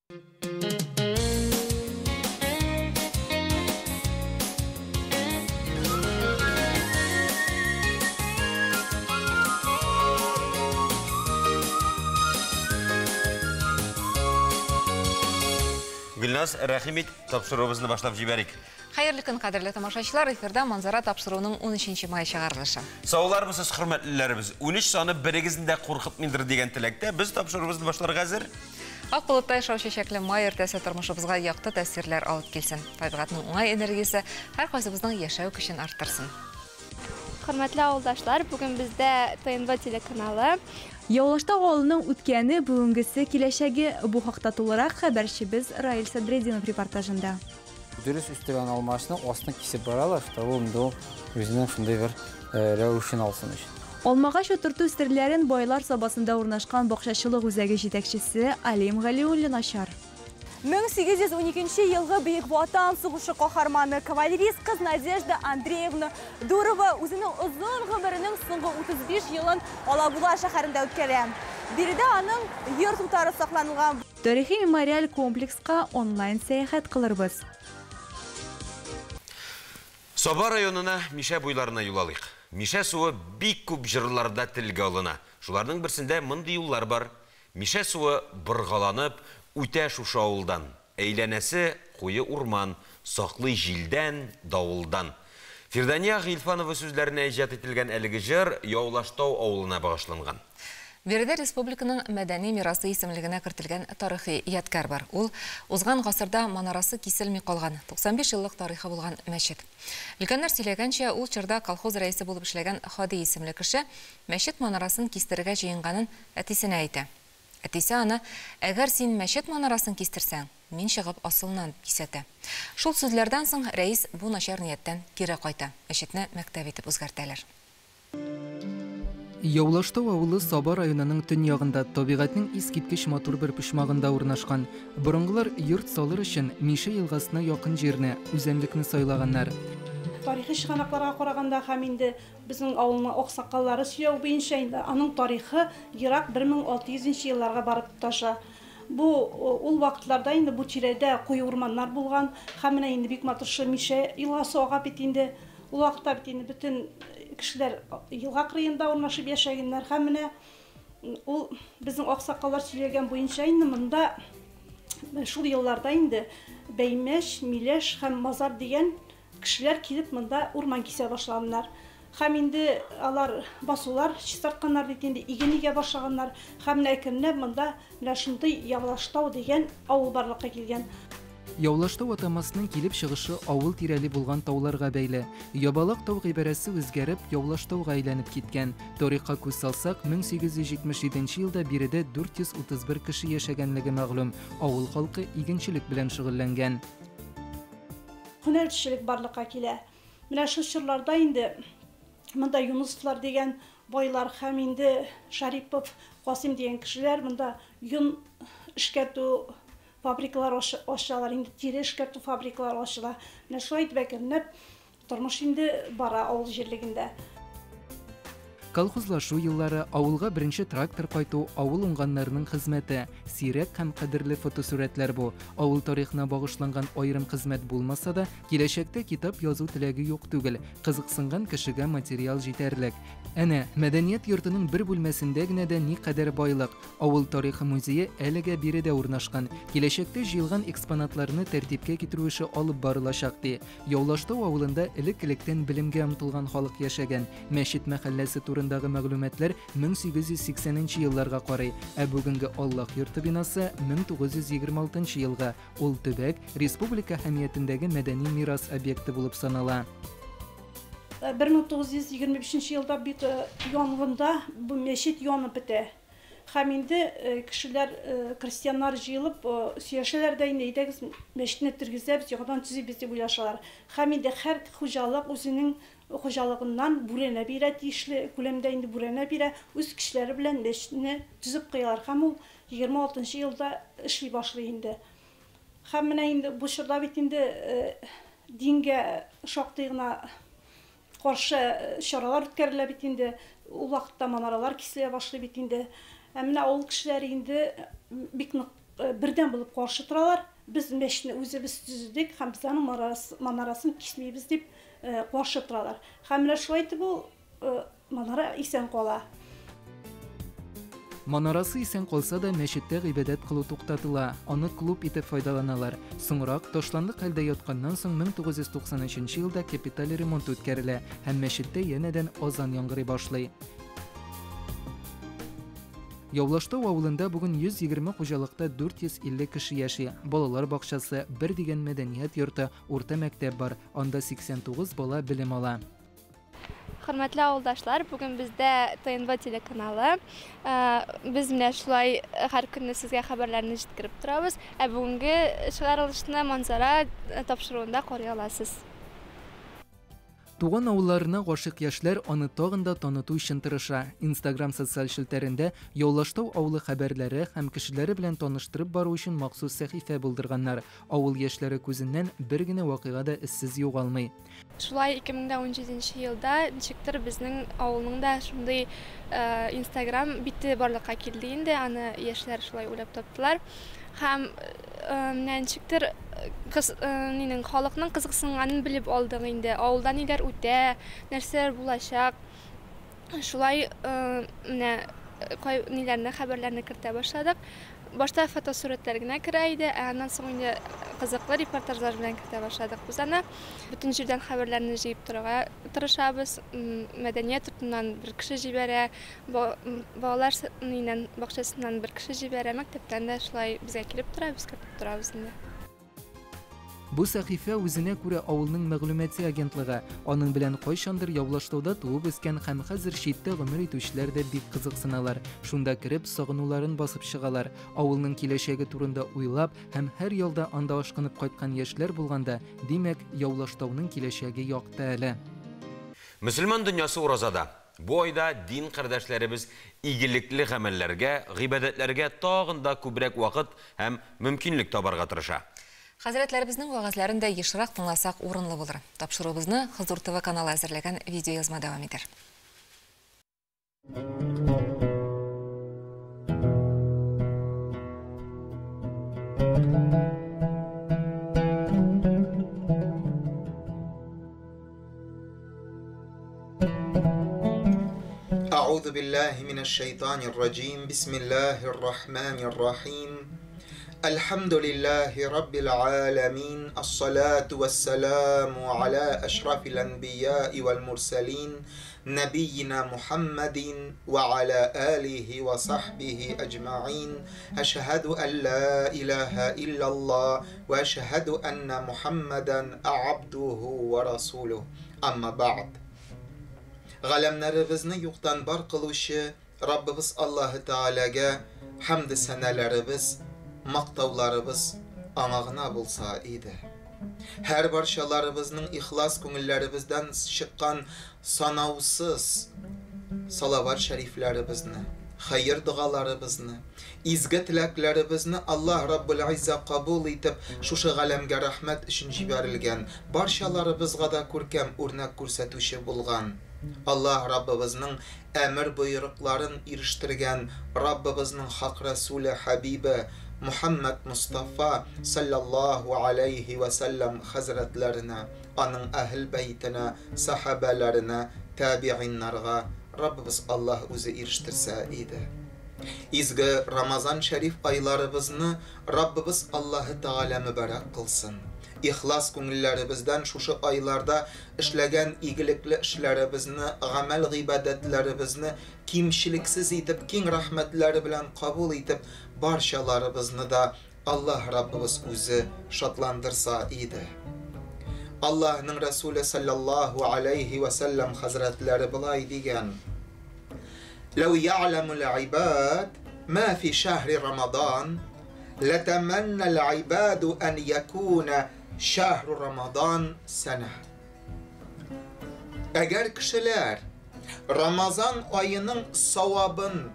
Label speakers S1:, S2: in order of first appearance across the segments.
S1: Гөлназ, рәхим ит, тапшыруыбызны башлап җибәрик.
S2: Хәерле көн, кадерле тамашачылар! Эфирда Манзара тапшыруының 13 май чыгарылышы.
S1: Саулармысыз, хөрмәтлеләребез? 13 саны берегезне дә куркытмыйдыр дигән теләктә без тапшыруыбызны башларга әзер.
S2: Ак болыттай шау чәчәкле май иртәсе тормышыбызга якты тәэсирләр алып килсен. Табигатьнең уңай энергиясе һәркайсыбызның яшәү көчен арттырсын.
S3: Хөрмәтле авылдашлар, бүген бездә ТНВ телеканалы.
S4: Явлаштау авылының үткәне, бүгенгесе, киләчәге. Бу хакта тулырак хәбәрчебез Раил Садретдинов репортажында.
S5: Дөрес үстергән алмашны астын кисеп баралар, чтобы инде ул үзенең шундый бер рәвешен алсын өчен.
S4: Алмагач утырту серләрен Байлар Сабасында урнашкан бакчачылык үзәге җитәкчесе Алим Галиуллин ачар.
S6: 1812 елгы Бөек Ватан сугышы каһарманы, кавалерист кыз Надежда Андреевна Дурова үзенең озын гомеренең соңгы 35 елын Алабуга шәһәрендә үткәрә. Биредә аның йорт утары сакланылган.
S4: Тарихи мемориаль комплекска онлайн сәяхәт кылырбыз.
S1: Саба районына, Мишә буйларына юл алыйк. Мишә суы бик күп җырларда телгә алына. Шуларның берсендә мондый юллар бар. Мишә суы боргаланып үтә шушы авылдан. Әйләнәсе куе урман, саклый җилдән, давылдан. Фирдания Гыйльфанова сүзләренә иҗат ителгән әлеге җыр Явлаштау авылына багышланган.
S2: Биредә республиканың мәдәни мирасы исемлегенә кертелгән тарихи ядкәр бар. Ул узган гасырда манарасы киселми калган, 95 еллык тарихы булган мәчет. Өлкәннәр сөйләгәнчә, ул чорда колхоз рәисе булып эшләгән Хади исемле кеше мәчет манарасын кистерергә җыенганын әтисенә әйтә. Әтисе аны, әгәр син мәчет манарасын кистерсәң, мин чыгып асылынам, дип кисәтә. Шул сүзләрдән соң рәис бу начар нияттән кире кайта. Мәчетне мәктәп итеп үзгәртәләр.
S7: Явлаштау авылы Саба районының төньягында, табигатьнең искиткеч матур бер почмагында урнашкан. Борынгылар йорт салыр өчен Мишә елгасына якын җирне, үзәнлекне сайлаганнар.
S8: Тарихи чыганакларга караганда һәм инде безнең авылның аксакаллары сөйләү буенча инде аның тарихы ерак 1600 нче елларга барып тоташа. Бу ул вакытларда инде бу тирәдә куе урманнар булган һәм менә инде бик матур шул Мишә елгасы ага бит инде. Ул вакытта бит инде бөтен кешеләр елга кырыенда урнашып яшәгәннәр һәм менә ул безнең аксакаллар сөйләгән буенча инде монда шул елларда инде Бәймәч, Миләш һәм Мазар дигән кешеләр килеп монда урман кисә башлаганнар. Һәм инде алар басулар чистартканнар бит инде, иген игә башлаганнар. Һәм менә әкренләп монда менә шундый Явлаштау дигән авыл барлыкка килгән.
S7: Явлаштау атамасының килеп чыгышы авыл тирәли булган тауларга бәйле. Ябалак тау гыйбарәсе үзгәреп, Явлаштауга әйләнеп киткән. Тарихка күз салсак, 1877 нче елда биредә 431 кеше яшәгәнлеге мәгълүм. Авыл халкы игенчелек белән шөгыльләнгән.
S8: Һөнәрчелек барлыкка килә. Менә шул чорларда инде монда Юнысовлар дигән байлар һәм инде Шарипов Касыйм дигән кешеләр монда йон эшкәртү фабрикалары ачалар, инде тире эшкәртү фабрикалары ачыла. Менә шулай итеп әкренләп тормыш инде бара авыл җирлегендә.
S7: Колхозлашу еллары, авылга беренче трактор кайту, авыл уңганнарының хезмәте. Сирәк һәм кадерле фотосурәтләр бу. Авыл тарихына багышланган аерым хезмәт булмаса да, киләчәктә китап язу теләге юк түгел. Кызыксынган кешегә материал җитәрлек. Әнә, мәдәният йортының бер бүлмәсендә генә дә никадәр байлык. Авыл тарихы музее әлегә биредә урнашкан. Киләчәктә җыелган экспонатларны тәртипкә китерү эше алып барылачак, ди. Явлаштау авылында элек-электән белемгә омтылган халык яшәгән. Мәчет мәхәлләсе турындагы мәгълүматлар 1880 нче елларга карый, ә бүгенге Аллаһ йорты бинасы 1926 нчы елгы. Ул төбәк, республика әһәмиятендәге мәдәни мирас объекты булып санала.
S8: 1925 нче елда бит янгында бу мәчет янып бетә. Һәм инде кешеләр, крестьяннар җыелып сөйләшәләр дә инде, әйдәгез, мәчетне тергезәбез, яңадан төзибез дип уйлашалар. Һәм инде һәр хуҗалык үзенең хуҗалыгыннан бүрәнә бирә, тиешле күләмдә инде бүрәнә бирә, үз көчләре белән мәчетне төзеп куялар. Һәм ул 26 нчы елда эшли башлый инде. Һәм менә инде бу чорда бит инде дингә шактый гына Каршы чаралар үткәрелә бит инде. Ул вакытта манаралар киселә башлый бит инде. Ә менә авыл кешеләре инде бик нык Бердәм булып каршы торалар. Без мәчетне үзебез төзедек һәм без аның манарасын кисмибез дип каршы торалар. Һәм менә шулай итеп ул манара исән кала.
S7: Манарасы исән калса да, мәчеттә гыйбадәт кылу туктатыла, аны клуб итеп файдаланалар. Соңрак, ташландык хәлдә ятканнан соң 1993 елда капиталь ремонт үткәрелә һәм мәчеттә янәдән азан яңгырый башлый. Явлаштау авылында бүген 120 хуҗалыкта 450 кеше яши. Балалар бакчасы, бер дигән мәдәният йорты, урта мәктәп бар. Анда 89 бала белем ала.
S3: Хөрмәтле авылдашлар, бүген бездә ТНВ телеканалы. Без менә шулай һәр көнне сезгә хәбәрләрне җиткереп торабыз. Ә бүгенге чыгарылышны Манзара тапшыруында карый аласыз.
S7: Туган авылларына гашыйк яшьләр аны тагын да таныту өчен тырыша. Инстаграм социаль челтәрендә Явлаштау авылы хәбәрләре һәм кешеләре белән таныштырып бару өчен махсус сәхифә булдырганнар. Авыл яшьләре күзеннән бер генә вакыйга да эзсез югалмый.
S3: Шулай 2017 елда ничектер безнең авылның да шундый Инстаграм бите барлыкка килде инде, аны яшьләр шулай уйлап таптылар. Һәм менә ничектер нинең халыкның кызыксынганын белеп алдык инде. Авылда ниләр үтә, нәрсәләр булачак. Шулай менә ниләрне, хәбәрләрне кертә башладык. Башта фотосурәтләр генә керә иде, ә аннан соң инде кызыклы репортажлар белән кертә башладык без аны. Бөтен җирдән хәбәрләрне җыеп торырга тырышабыз. Мәдәният йортыннан бер кеше җибәрә, балалар нинән бакчасыннан бер кеше җибәрә, мәктәптән дә шулай безгә килеп тора, без кертеп торабыз инде.
S7: Бу сәхифә үзенә күрә авылның мәгълүмати агентлыгы. Аның белән кайчандыр Явлаштауда туып үскән һәм хәзер читтә гомер итүчеләр дә бик кызыксыналар. Шунда кереп сагынуларын басып чыгалар. Авылның киләчәге турында уйлап һәм һәр ялда анда ашкынып кайткан яшьләр булганда, димәк, Явлаштауның киләчәге якты әле.
S1: Мөселман дөньясы уразада. Бу айда дин кардәшләребез игелекле гамәлләргә, гыйбадәтләргә тагын да күбрәк вакыт һәм мөмкинлек табарга тырыша.
S2: Хәзрәтләребезнең вәгазьләрен дә ешрак тыңласак урынлы булыр. Тапшыруыбызны Хозур ТВ каналы әзерләгән видеоязма дәвам итәр.
S9: أعوذ بالله من الشيطان الرجيم. بسم الله الرحمن الرحيم. الحمد لله رب العالمين، الصلاة والسلام على أشرف الأنبياء والمرسلين نبينا محمد وعلى آله وصحبه أجمعين. أشهد أن لا إله إلا الله وأشهد أن محمدا عبده ورسوله. أما بعد. Галәмнәребезне юктан бар кылучы Раббыбыз Аллаһы Тәгаләгә хәмд сәнәләребез, мактауларыбыз аңа гына булса иде. Һәр барчаларыбызның ихлас күңелләребездән чыккан санаусыз салават шәрифләребезне, хәер догаларыбызны, изге теләкләребезне Аллаһ Раббул Иззә кабул итеп, шушы галәмгә рәхмәт өчен җибәрелгән, барчаларыбызга да күркәм үрнәк күрсәтүче булган Аллаһ Раббыбызның әмер боерыкларын ирештергән Раббыбызның хак Расуле Хабибе Мухаммад Мустафа саллаллаһу алейхи ва саллям хәзрәтләренә, аның әһел бәйтенә, сахабәләренә, табииннарга Раббыбыз Аллаһ үзе ирештерсә иде. Изге Рамазан шәриф айларыбызны Раббыбыз Аллаһы Тәгалә мөбарәк кылсын. Ихлас күңелләребездән шушы айларда эшләгән игелекле эшләребезне, гамәл гыйбадәтләребезне кимчелексез итеп, киң рәхмәтләре белән кабул итеп, барчаларыбызны да Аллаһ Раббыбыз үзе шатландырса иде. Аллаһның Расуле саллаллаһу алейхи ва саллям хәзрәтләре былай дигән: Ләү я'ламул ибад ма фи шәһри Рамадан ләтәмәннәл ибаду ан якуна шәһру Рамадан сәнә. Әгәр кешеләр Рамазан аеның савабын,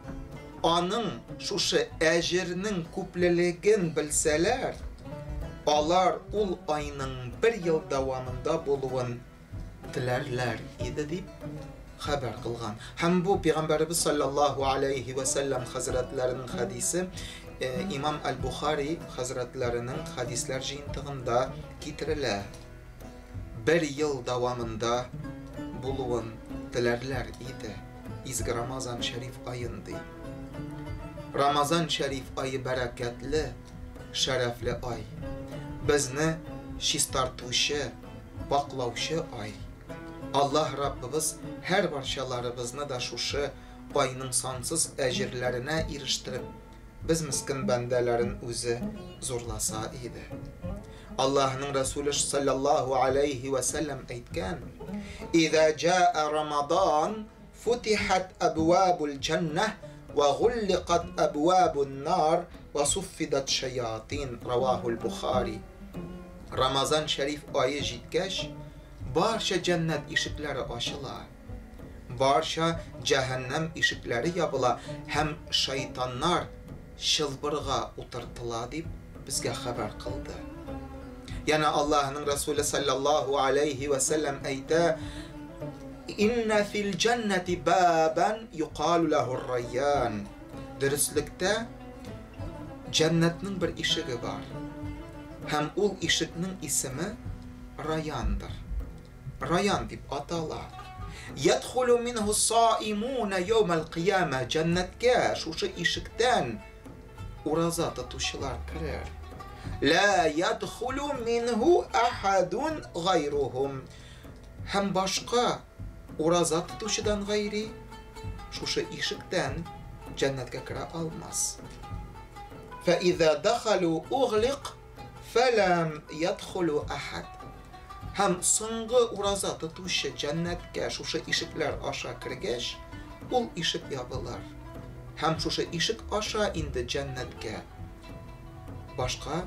S9: аның шушы әҗернең күплелеген белсәләр, алар ул айның бер ел дәвамында булуын теләрләр иде дип хәбәр кылган. Һәм бу Пәйгамбәребез саллаллаһу алейхи ва саллям хәзрәтләренең хәдисе Имам Әл-Бухари хәзрәтләренең хәдисләр җыентыгында китерелә. Бер ел дәвамында булуын теләрләр иде изге Рамазан шәриф аен, ди. Рамазан шәриф ае бәрәкәтле, шәрәфле ай. Безне чистартучы, пакълаучы ай. Аллаһ Раббыбыз һәрбарчаларыбызны да шушы айның сансыз әҗерләренә ирештереп, без мескен бәндәләрен үзе зурласа иде. Аллаһның Расуле саллаллаһу алейхи ва сәлләм әйткән: "Иза җаа Рамадан футихат абвабул җаннah ва гулликат абвабун нар ва суффидат шаятин." Равахул Бухари. Рамазан шәриф ае җиткәч, барча җәннәт ишекләре ачыла. Барча җәһәннәм ишекләре ябыла һәм шайтаннар чылбырга утыртыла, дип безгә хәбәр кылды. Яна Аллаһның Расуле саллаллаһу алейхи ва сәлләм әйтә: "Инна фил җәннәти бабан юкалу лаху райян." Дөреслектә җәннәтнең бер ишеге бар. Һәм ул ишекнең исеме Раяндыр. Раян дип атала. Ядхулу минху саимуна яумал кыяма. Җәннәткә шушы ишектән ураза тотучылар керер. Ла ядхулу минху ахадун гайрухум. Һәм башка ураза тотучыдан гайри шушы ишектән җәннәткә керә алмас. Фа иза дахалу углик фәләм ядхулу ахад. Һәм соңгы ураза тотучы җәннәткә шушы ишекләр аша кергәч, ул ишек ябылыр. Һәм шушы ишек аша инде җәннәткә башка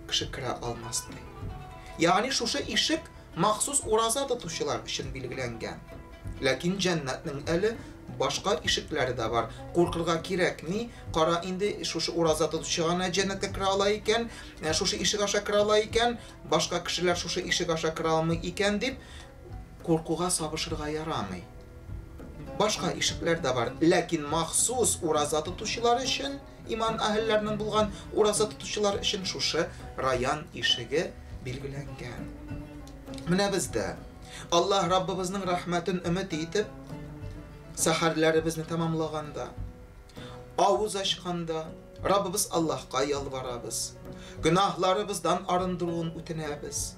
S9: кеше керә алмас, ди. Ягъни шушы ишек махсус ураза тотучылар өчен билгеләнгән. Ләкин җәннәтнең әле башка ишекләре дә бар. Куркырга кирәкми. Кара инде шушы ураза тотучы гына җәннәткә керә ала икән, шушы ишек аша керә ала икән, башка кешеләр шушы ишек аша керә алмый икән дип куркуга сабышырга ярамый. Башка ишекләр дә бар, ләкин махсус ураза тотучылар өчен, иман әһелләренең булган ураза тотучылар өчен шушы Раян ишеге билгеләнгән. Менә бездә Аллаһ Раббыбызның рәхмәтен өмет итеп, сәхәрләребезне тәмамлаганда, авыз ачканда, Раббыбыз Аллаһка ялварабыз. Гөнаһларыбыздан арындыруын үтенәбез.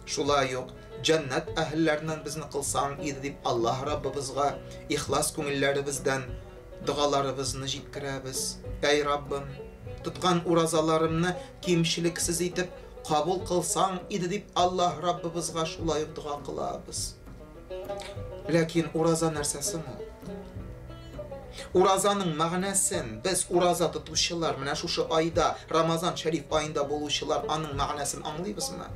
S9: Шулай ук җәннәт әһелләреннән безне кылсаң иде дип Аллаһ Раббыбызга ихлас күңелләребездән догаларыбызны җиткерәбез. Әй Раббым, тоткан уразаларымны кимчелексез итеп кабул кылсаң иде дип Аллаһ Раббыбызга шулай ук дога кылабыз. Ләкин ураза нәрсә соң ул? Уразаның мәгънәсен без ураза тотучылар, менә шушы айда, Рамазан шәриф аенда булучылар аның мәгънәсен аңлыйбызмы?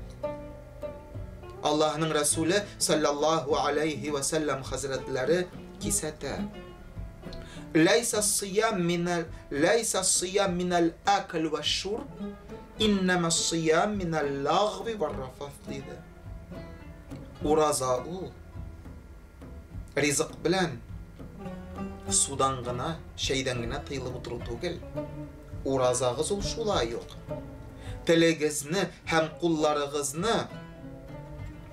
S9: Аллаһның Расуле саллаллаһу алейхи ва саллям хәзрәтләре кисәтә. Ләйсә сиям минәл ләйсә сиям минәл акл ва шурб, иннәмә сиям минәл лагви ва рафаф диде. Ураза ул ризык белән судан гына, чәйдән генә тыелып утыру түгел. Уразагыз ул шулай ук телегезне һәм кулларыгызны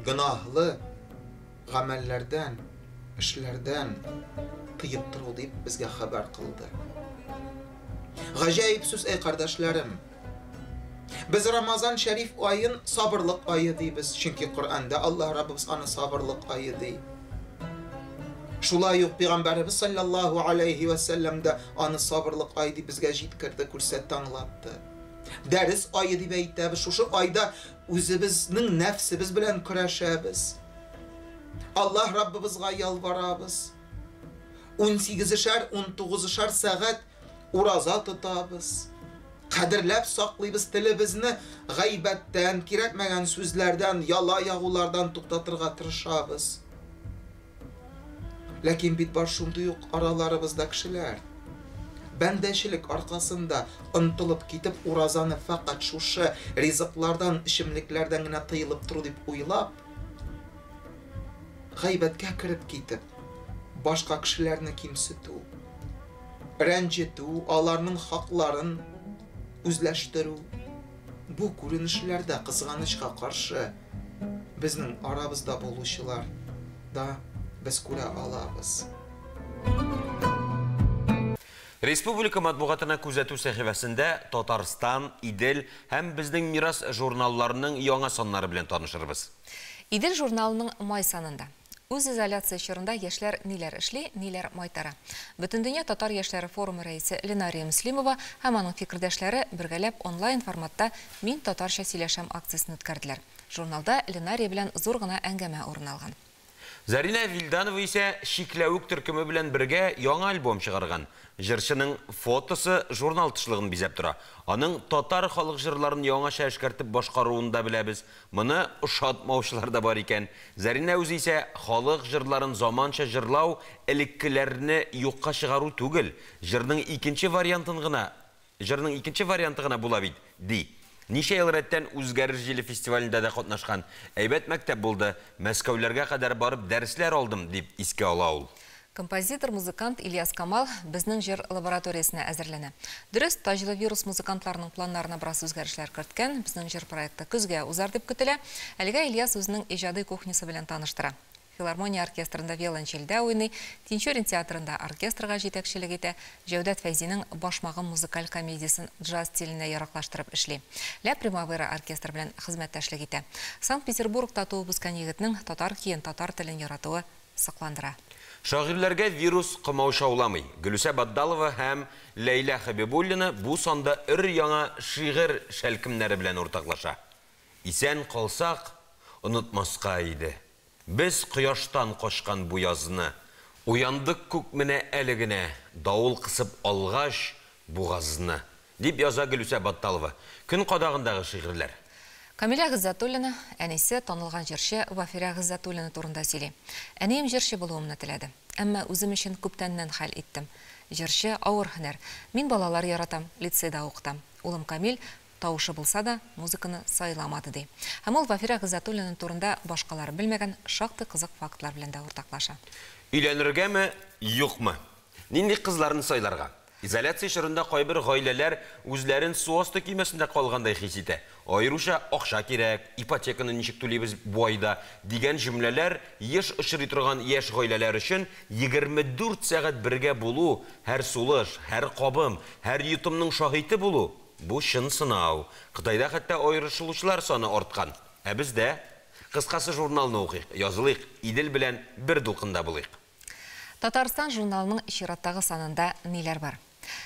S9: гөнаһлы гамәлләрдән, эшләрдән тыеп тору дип безгә хәбәр кылды. Гаҗәеп сүз, әй кардәшләрем. Без Рамазан шәриф аен сабырлык ае дибез, чөнки Коръәндә Аллаһ Раббыбыз аны сабырлык ае ди. Шулай ук Пәйгамбәребез саллаллаһу алейхи ва сәлләм дә аны сабырлык ае дип безгә җиткерде, күрсәтте, аңлатты. Дәрес ае дип әйтәбез. Шушы айда үзебезнең нәфсебез белән көрәшәбез. Аллаһ Раббыбызга ялварабыз. 18-шәр, 19-шәр сәгать ураза тотабыз. Кадерләп саклыйбыз телебезне, гайбәттән, кирәкмәгән сүзләрдән, яла ягулардан туктатырга тырышабыз. Ләкин бит бар шундый ук араларыбызда кешеләр. Бәндәчелек аркасында онтылып китеп уразаны фәкать шушы ризыклардан, эчемлекләрдән генә тыелып тору дип уйлап, гайбәткә кереп китеп, башка кешеләрне кимсетү, рәнҗетү, аларның хакларын үзләштерү. Бу күренешләрдә, кызганычка каршы, безнең арабызда булучылар да без күрә алабыз.
S1: Республика матбугатына күзәтү сәхифәсендә Татарстан, Идел һәм Безнең мирас журналларының яңа саннары белән танышырбыз.
S2: Идел журналының май санында. Үзизоляция чорында яшьләр ниләр эшли, ниләр майтара. Бөтендөнья татар яшьләре форумы рәисе Ленария Мөслимова һәм аның фикердәшләре бергәләп онлайн форматта Мин татарча сөйләшәм акциясен үткәрделәр. Журналда Ленария белән зур гына әңгәмә урын алган.
S1: Зарина Вилданова исә Чикләвек төркеме белән бергә яңа альбом чыгарган. Җырчының фотосы журнал тышлыгын бизәп тора. Аның татар халык җырларын яңача эшкәртеп башкаруын да беләбез. Моны ошатмаучылар да бар икән. Зарина үзе исә халык җырларын заманча җырлау элеккеләрне юкка чыгару түгел, җырның икенче вариантын гына Җырның икенче варианты гына була бит, ди. Ничә ел рәттән Үзгәреш җиле фестивалендә дә катнашкан. Әйбәт мәктәп булды, Мәскәүләргә кадәр барып дәресләр алдым, дип искә ала ул.
S2: Композитор, музыкант Ильяс Камал Безнең җыр лабораториясенә әзерләнә. Дөрес, таҗлы вирус музыкантларның планнарына бераз үзгәрешләр керткән. Безнең җыр проекты көзгә узар дип көтелә. Әлегә Ильяс үзенең иҗади кухнясы белән таныштыра. Филармония оркестрында виолончельдә уйный, Тинчурин театрында оркестрга җитәкчелек итә, Җәүдәт Фәйзинең Башмагым музыкаль комедиясен джаз стиленә яраклаштырып эшли. Ля Примавера оркестры белән хезмәттәшлек итә. Санкт-Петербургта туып үскән егетнең татар көен, татар телен яратуы сокландыра.
S1: Шагыйрьләргә вирус комаучауламый. Гөлүсә Батдалова һәм Ләйлә Хәбибуллина бу санда өр-яңа шигырь шәлкемнәре белән уртаклаша. Исән калсак, онытмаска иде. Без кояштан качкан бу язны. Уяндык күк менә әле генә, давыл кысып алгач бугазны. Дип яза Гөлүсә Батталова. Көн кадагындагы шигырьләр.
S2: Камилә Гыйззәтуллина әнисе, танылган җырчы Вафирә Гыйззәтуллина турында сөйли. Әнием җырчы булуымны теләде. Әмма үзем өчен күптәннән хәл иттем. Җырчы, авыр һөнәр. Мин балалар яратам, лицейда укытам. Улым Камил Тавышы булса да, музыканы сайламады, ди. Һәм ул Вафирә Гыйззәтуллина турында башкалар белмәгән шактый кызык фактлар белән дә уртаклаша.
S1: Өйләнергәме, юкмы? Нинди кызларны сайларга? Изоляция чорында кайбер гаиләләр үзләрен су асты көймәсендә калгандай хис итә. Аеруча акча кирәк, ипотеканы ничек түлибез бу айда, дигән җөмләләр еш очрый торган яшь гаиләләр өчен 24 сәгать бергә булу, һәр сулыш, һәр кабым, һәр йотымның шаһиты булу, Бу чын сынау. Кытайда хәтта аерышылучылар саны арткан. Ә бездә? Кыскасы, журналны укыйк, язылыйк, Идел белән бер дулкында булыйк.
S2: Татарстан журналының чираттагы санында ниләр бар?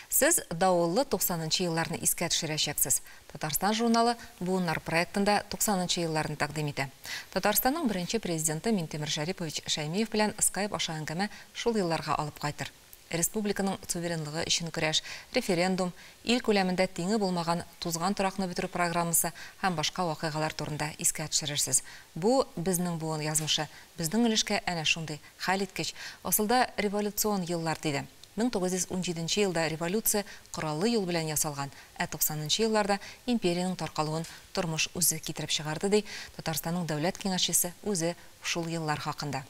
S2: Сез давыллы туксанынчы елларны искә төшерәчәксез. Татарстан журналы Буыннар проектында туксанынчы елларны тәкъдим итә. Татарстанның беренче президенты Минтимер Шәрипович Шәймиев белән скайп аша әңгәмә шул елларга алып кайтыр. Республиканың суверенлыгы өчен көрәш, референдум, ил күләмендә тиңе булмаган тузган торакны бетерү программасы һәм башка вакыйгалар турында искә төшерерсез. Бу, безнең буын язмышы, безнең өлешкә әнә шундый хәлиткеч, асылда революцион еллар тиде. 1917 нче елда революция кораллы юл белән ясалган, ә 90 нчы елларда империянең таркалуын тормыш үзе китереп чыгарды, ди Татарстанның Дәүләт Киңәшчесе үзе шул еллар хакында.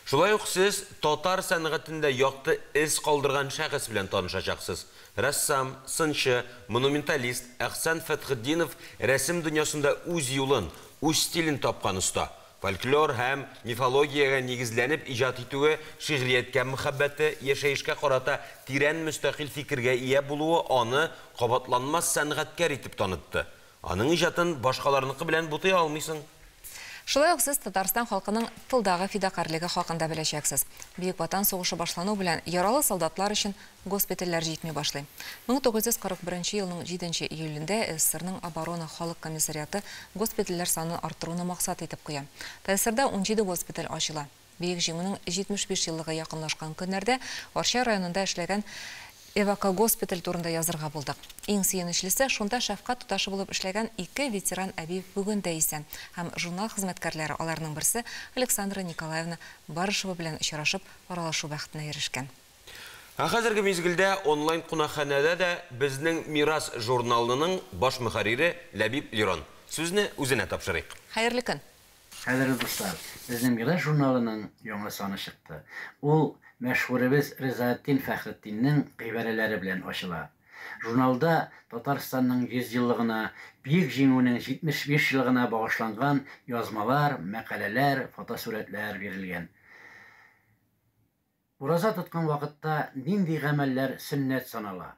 S1: Шулай ук сез татар сәнгатендә якты эз калдырган шәхес белән танышачаксыз. Рәссам, сынчы, монументалист Әхсән Фәтхетдинов рәсем дөньясында үз юлын, үз стилен тапкан оста. Фольклор һәм мифологиягә нигезләнеп иҗат итүе, шигърияткә мөхәббәте, яшәешкә карата тирән мөстәкыйль фикергә ия булуы аны кабатланмас сәнгатькәр итеп танытты. Аның иҗатын башкаларныкы белән бутый алмыйсың.
S2: Шулай ук сез Татарстан халкының тылдагы фидакарьлеге хакында беләчәксез. Бөек Ватан сугышы башлану белән яралы солдатлар өчен госпитальләр җитми башлый. 1941 елның җиденче июлендә СССРның Оборона халык комиссариаты госпитальләр санын арттыруны максат итеп куя. ТАССРда 17 госпиталь ачыла. Бөек Җиңүнең 75 еллыгы якынлашкан көннәрдә Арча районында эшләгән эвакогоспиталь турында язырга булдык. Иң сөенечлесе, шунда шәфкать туташы булып эшләгән ике ветеран әби бүген дә исән һәм журнал хезмәткәрләре аларның берсе Александра Николаевна Барышева белән очрашып, аралашу бәхетенә ирешкән.
S1: Ә хәзерге мизгелдә онлайн кунакханәдә дә Безнең мирас журналының баш мөхәррире Ләбиб Лерон. Сүзне үзенә тапшырыйк.
S2: Хәерле көн!
S10: Кадерле дуслар, Безнең мирас журналының яңа саны чыкты. Ул мәшһүребез Ризаэтдин Фәхретдиннең гыйбарәләре белән ачыла. Журналда Татарстанның 100 еллыгына, Бөек Җиңүнең 75 еллыгына багышланган язмалар, мәкаләләр, фотосурәтләр бирелгән. Ураза тоткан вакытта нинди гамәлләр сөннәт санала?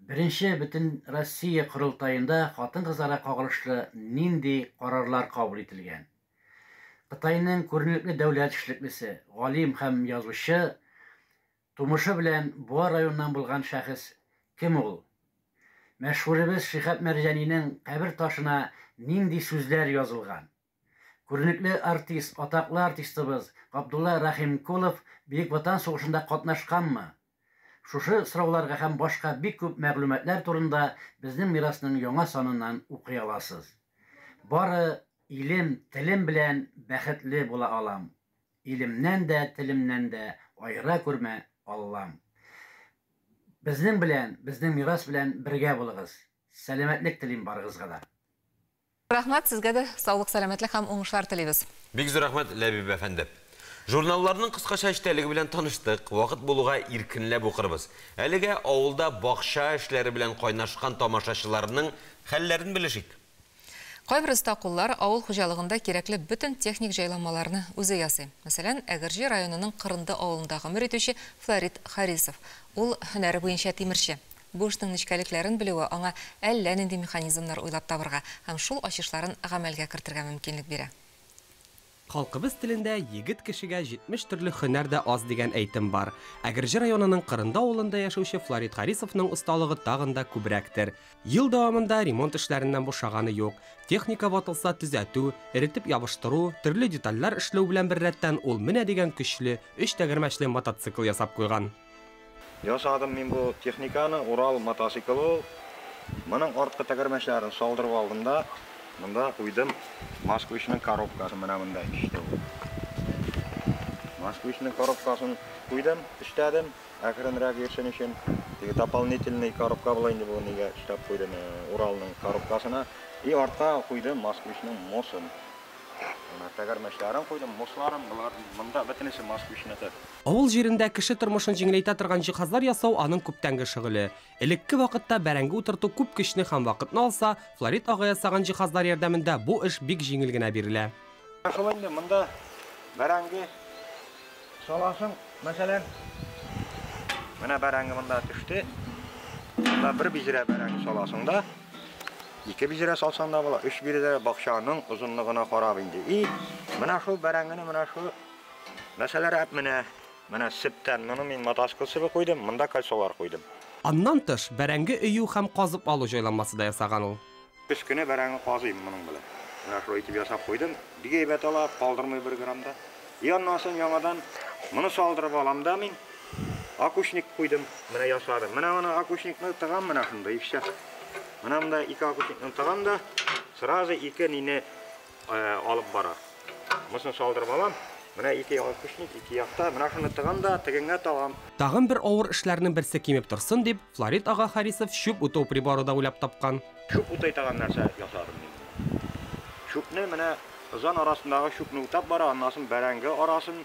S10: Беренче Бөтенроссия корылтаенда хатын-кызларга кагылышлы нинди карарлар кабул ителгән? Кытайның күренекле дәүләт эшлеклесе, галим һәм язучы, тумышы белән Буа районыннан булган шәхес кем ул? Мәшһүребез Шиһаб Мәрҗанинең кабер ташына нинди сүзләр язылган? Күренекле артист, атаклы артистыбыз Габдулла Рәхимкулов Бөек Ватан сугышында катнашканмы? Шушы сорауларга һәм башка бик күп мәгълүматлар турында Безнең мирасның яңа саныннан укый аласыз. Бары илем, телем белән бәхетле була алам. Илемнән дә, телемнән дә аера күрмә, Аллам. Безнең белән, Безнең мирас белән бергә булыгыз. Сәламәтлек телим барыгызга да.
S2: Рәхмәт, сезгә дә саулык, сәламәтлек һәм уңышлар телибез.
S1: Бик зур рәхмәт, Ләбиб әфәнде. Журналларның кыскача эчтәлеге белән таныштык, вакыт булуга иркенләп укырбыз. Әлегә авылда бакча эшләре белән кайнашкан тамашачыларның хәлләрен белешик.
S2: Кайбер оста куллар авыл хуҗалыгында кирәкле бөтен техник җайланмаларны үзе ясый. Мәсәлән, Әгерҗе районының Кырынды авылында гомер итүче Флорид Харисов. Ул һөнәре буенча тимерче. Бу эшнең нечкәлекләрен белүе аңа әллә нинди механизмнар уйлап табырга һәм шул ачышларын гамәлгә кертергә мөмкинлек бирә.
S11: Халкыбыз телендә егет кешегә 70 төрле һөнәр дә аз дигән әйтем бар. Әгерҗе районының Кырынды авылында яшәүче Флорид Харисовның осталыгы тагын да күбрәктер. Ел дәвамында ремонт эшләреннән бушаганы юк. Техника ватылса төзәтү, эретеп ябыштыру, төрле детальләр эшләү белән беррәттән ул менә дигән көчле, өч тәгәрмәчле мотоцикл ясап куйган.
S12: Ясадым мин бу техниканы, Урал мотоциклы ул. Моның арткы тәгәрмәчләрен салдырып алдым да, монда куйдым Москвичның коробкасын, менә монда эчтә ул. Москвичның коробкасын куйдым, эшләдем, әкренрәк йөрсен өчен. Теге дополнительный коробка була инде бу, нигә эшләп куйдым Уралның коробкасына. И артка куйдым Москвичның мосын. Менә тәгәрмәчләрен куйдым, мосларын, болар монда бөтенесе Москвичныкы.
S11: Авыл җирендә кеше тормышын җиңеләйтә торган җиһазлар ясау аның күптәнге шөгыле. Элекке вакытта бәрәңге утырту күп көчне һәм вакытны алса, Флорид ага ясаган җиһазлар ярдәмендә бу эш бик җиңел генә бирелә.
S12: Шул инде монда бәрәңге саласың, мәсәлән, менә бәрәңге монда төште. Монда бер бизрә бәрәңге саласың да, ике бизрә салсаң да була, өч бизрә бакчаның озынлыгына карап инде. И менә шул бәрәңгене менә шул мәсәлән, менә менә септән моны мин мотоцикл себе куйдым, монда кольцолар куйдым.
S11: Аннан тыш бәрәңге өю һәм казып алу җайланмасы да ясаган ул.
S12: Көз көне бәрәңге казыйм моның белән. Менә шулай итеп ясап куйдым. Бик әйбәт ала, калдырмый бер грамм да. И аннан соң яңадан моны салдырып алам да мин. Окучник куйдым, менә ясадым. Менә моны окучникны тыгам менә шунда, и всё. Менә монда ике окучникны тыгам да, сразу ике нине алып бара. Монысын салдырып алам. Менә ике окучник, ике якта. Менә шуны тыгам да, тегеңә тагам.
S11: Тагын бер авыр эшләрнең берсе кимеп торсын дип, Флорид ага Харисов чүп утау приборы да уйлап тапкан.
S12: Чүп утый торган нәрсә ясадым мин. Чүпне менә ызан арасындагы чүпне утап бара, аннан соң бәрәңге арасын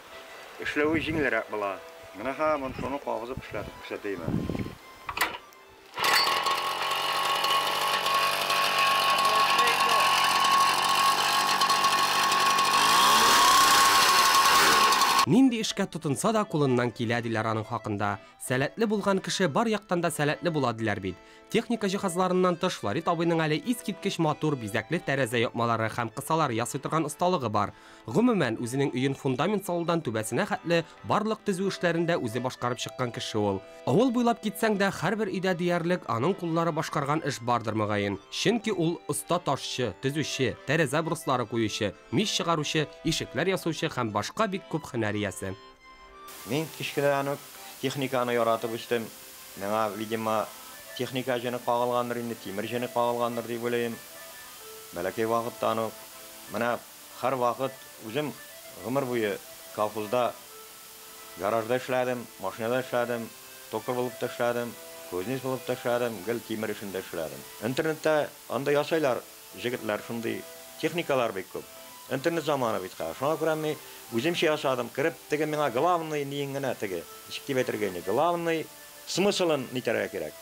S12: эшләве җиңелрәк була. Менә һәм шуны кагызып эшләтеп күрсәтәйм әле.
S11: Нинди эшкә тотынса да кулыннан килә диләр аның хакында. Сәләтле булган кеше бар яктан да сәләтле була диләр бит. Техника җиһазларыннан тыш Флорид абыйның әле искиткеч матур бизәкле тәрәзә япмалары һәм кысалар ясый торган осталыгы бар. Гомумән, үзенең өен фундамент салудан түбәсенә хәтле барлык төзү эшләрен дә үзе башкарып чыккан кеше ул. Авыл буйлап китсәң дә һәрбер өйдә диярлек аның куллары башкарган эш бардыр мөгаен. Чөнки ул оста ташчы, төзүче, тәрәзә бруслары куючы, мич чыгаручы, ишекләр ясаучы һәм башка бик күп һөнәр иясе.
S12: Мин кечкенәдән үк техниканы яратып үстем. Миңа, видимо, техника җене кагылгандыр инде, тимер җене кагылгандыр дип уйлыйм. Бәләкәй вакыттан ук менә һәр вакыт үзем гомер буе колхозда гаражда эшләдем, машинада эшләдем, токарь булып та эшләдем, кузнец булып та эшләдем, гел тимер эшендә эшләдем. Интернетта анда ясайлар, җегетләр шундый техникалар бик күп. Интернет заманы бит хәзер. Шуңа күрә мин үземчә ясадым. Кереп теге миңа главный ниен генә теге, ничек дип әйтергә инде, главный смыслын нитәргә кирәк.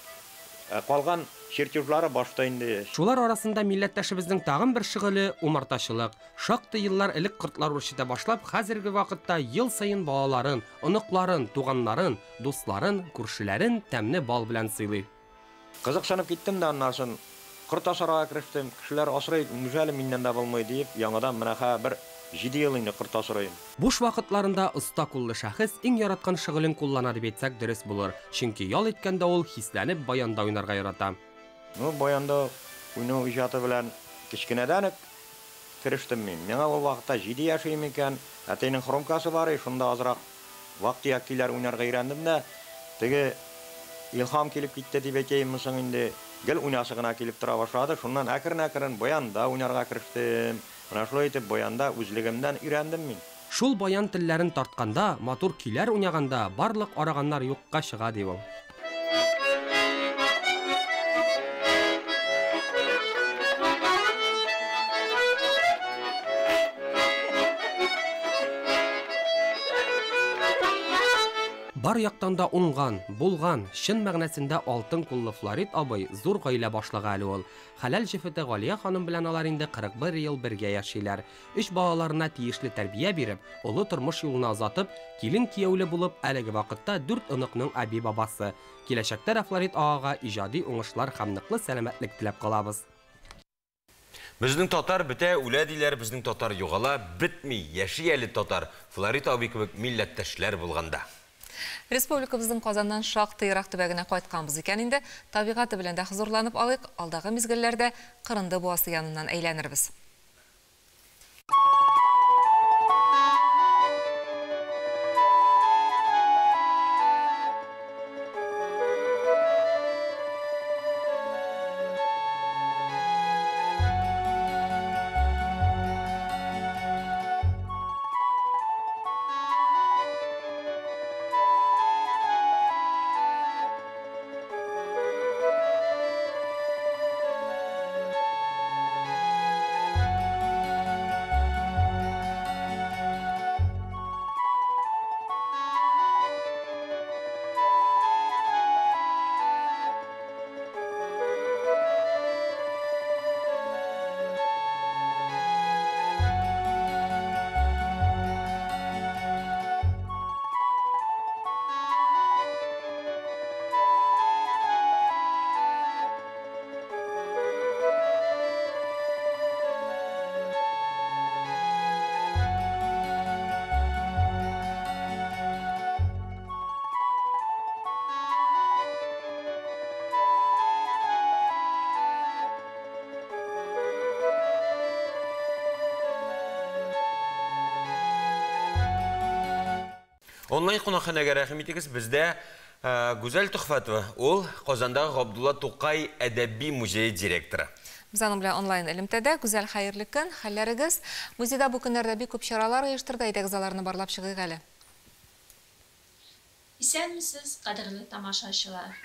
S12: Ә калган чертежлары башта инде.
S11: Шулар арасында милләттәшебезнең тагын бер шөгыле умартачылык. Шактый еллар элек кортлар үрчетә башлап, хәзерге вакытта ел саен балаларын, оныкларын, туганнарын, дусларын, күршеләрен тәмле бал белән сыйлый.
S12: Кызыксынып киттем дә аннан соң корт асрарга керештем. Кешеләр асрый, неужели миннән дә булмый диеп, яңадан менә хәзер бер 7 ел инде корт асрыйм.
S11: Буш вакытларында оста куллы шәхес иң яраткан шөгылен куллана дип әйтсәк дөрес булыр. Чөнки ял иткәндә ул хисләнеп баянда уйнарга ярата.
S12: Ну, баянда уйнау иҗаты белән кечкенәдән үк керештем мин. Миңа ул вакытта 7 яшь идем икән. Әтинең хромкасы бар иде, шунда азрак вак-төяк көйләр уйнарга өйрәндем дә, теге илһам килеп китте дип әйтәемме соң инде, гел уйнасы гына килеп тора башлады. Шуннан әкрен-әкрен баянда уйнарга керештем. Менә шулай итеп баянда үзлегемнән өйрәндем мин.
S11: Шул баян телләрен тартканда, матур көйләр уйнаганда барлык араганнар юкка чыга, ди ул. Бар яктан да уңган, булган, чын мәгънәсендә алтын куллы Флорид абый зур гаилә башлыгы әле ул. Хәләл җефете Галия ханым белән алар инде 41 ел бергә яшиләр. Өч балаларына тиешле тәрбия биреп, олы тормыш юлына озатып, килен кияүле булып, әлеге вакытта 4 оныкның әби-бабасы. Киләчәктә дә Флорид агага иҗади уңышлар һәм ныклы сәламәтлек теләп калабыз.
S1: Безнең татар бетә, үлә диләр, безнең татар югала, бетми, яши әле татар. Флорид абый кебек милләттәшләр булганда.
S2: Республикабызның Казаннан шактый ерак төбәгенә кайтканбыз икән инде, табигате белән дә хозурланып алыйк, алдагы мизгелләрдә Кырынды буасы яныннан әйләнербез.
S1: Онлайн кунакханәгә рәхим итегез, бездә Гүзәл Төхфәтова, ул Казандагы Габдулла Тукай әдәби музее директоры.
S2: Без аның белән онлайн элемтәдә. Гүзәл, хәерле көн, хәлләрегез. Музейда бу көннәрдә бик күп чаралар оештырды, әйдәгез аларны барлап чыгыйк әле.
S13: Исәнмесез, кадерле тамашачылар.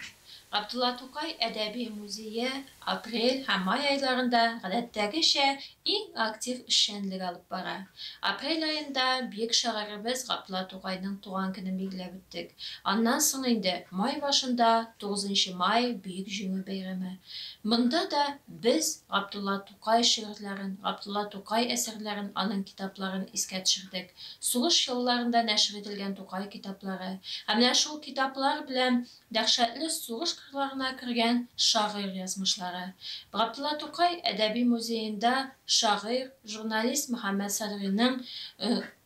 S13: Габдулла Тукай әдәби музее апрель һәм май айларында гадәттәгечә иң актив эшчәнлек алып бара. Апрель аенда бөек шагыйребез Габдулла Тукайның туган көнен билгеләп үттек. Аннан соң инде май башында 9 май Бөек Җиңү бәйрәме. Монда да без Габдулла Тукай шигырьләрен, Габдулла Тукай әсәрләрен, аның китапларын искә төшердек. Сугыш елларында нәшер ителгән Тукай китаплары. Һәм менә шул китаплар белән дәһшәтле сугыш кырларына кергән шагыйрь язмышлары. Габдулла Тукай әдәби музеенда шагыйрь, журналист Мөхәммәд Садриның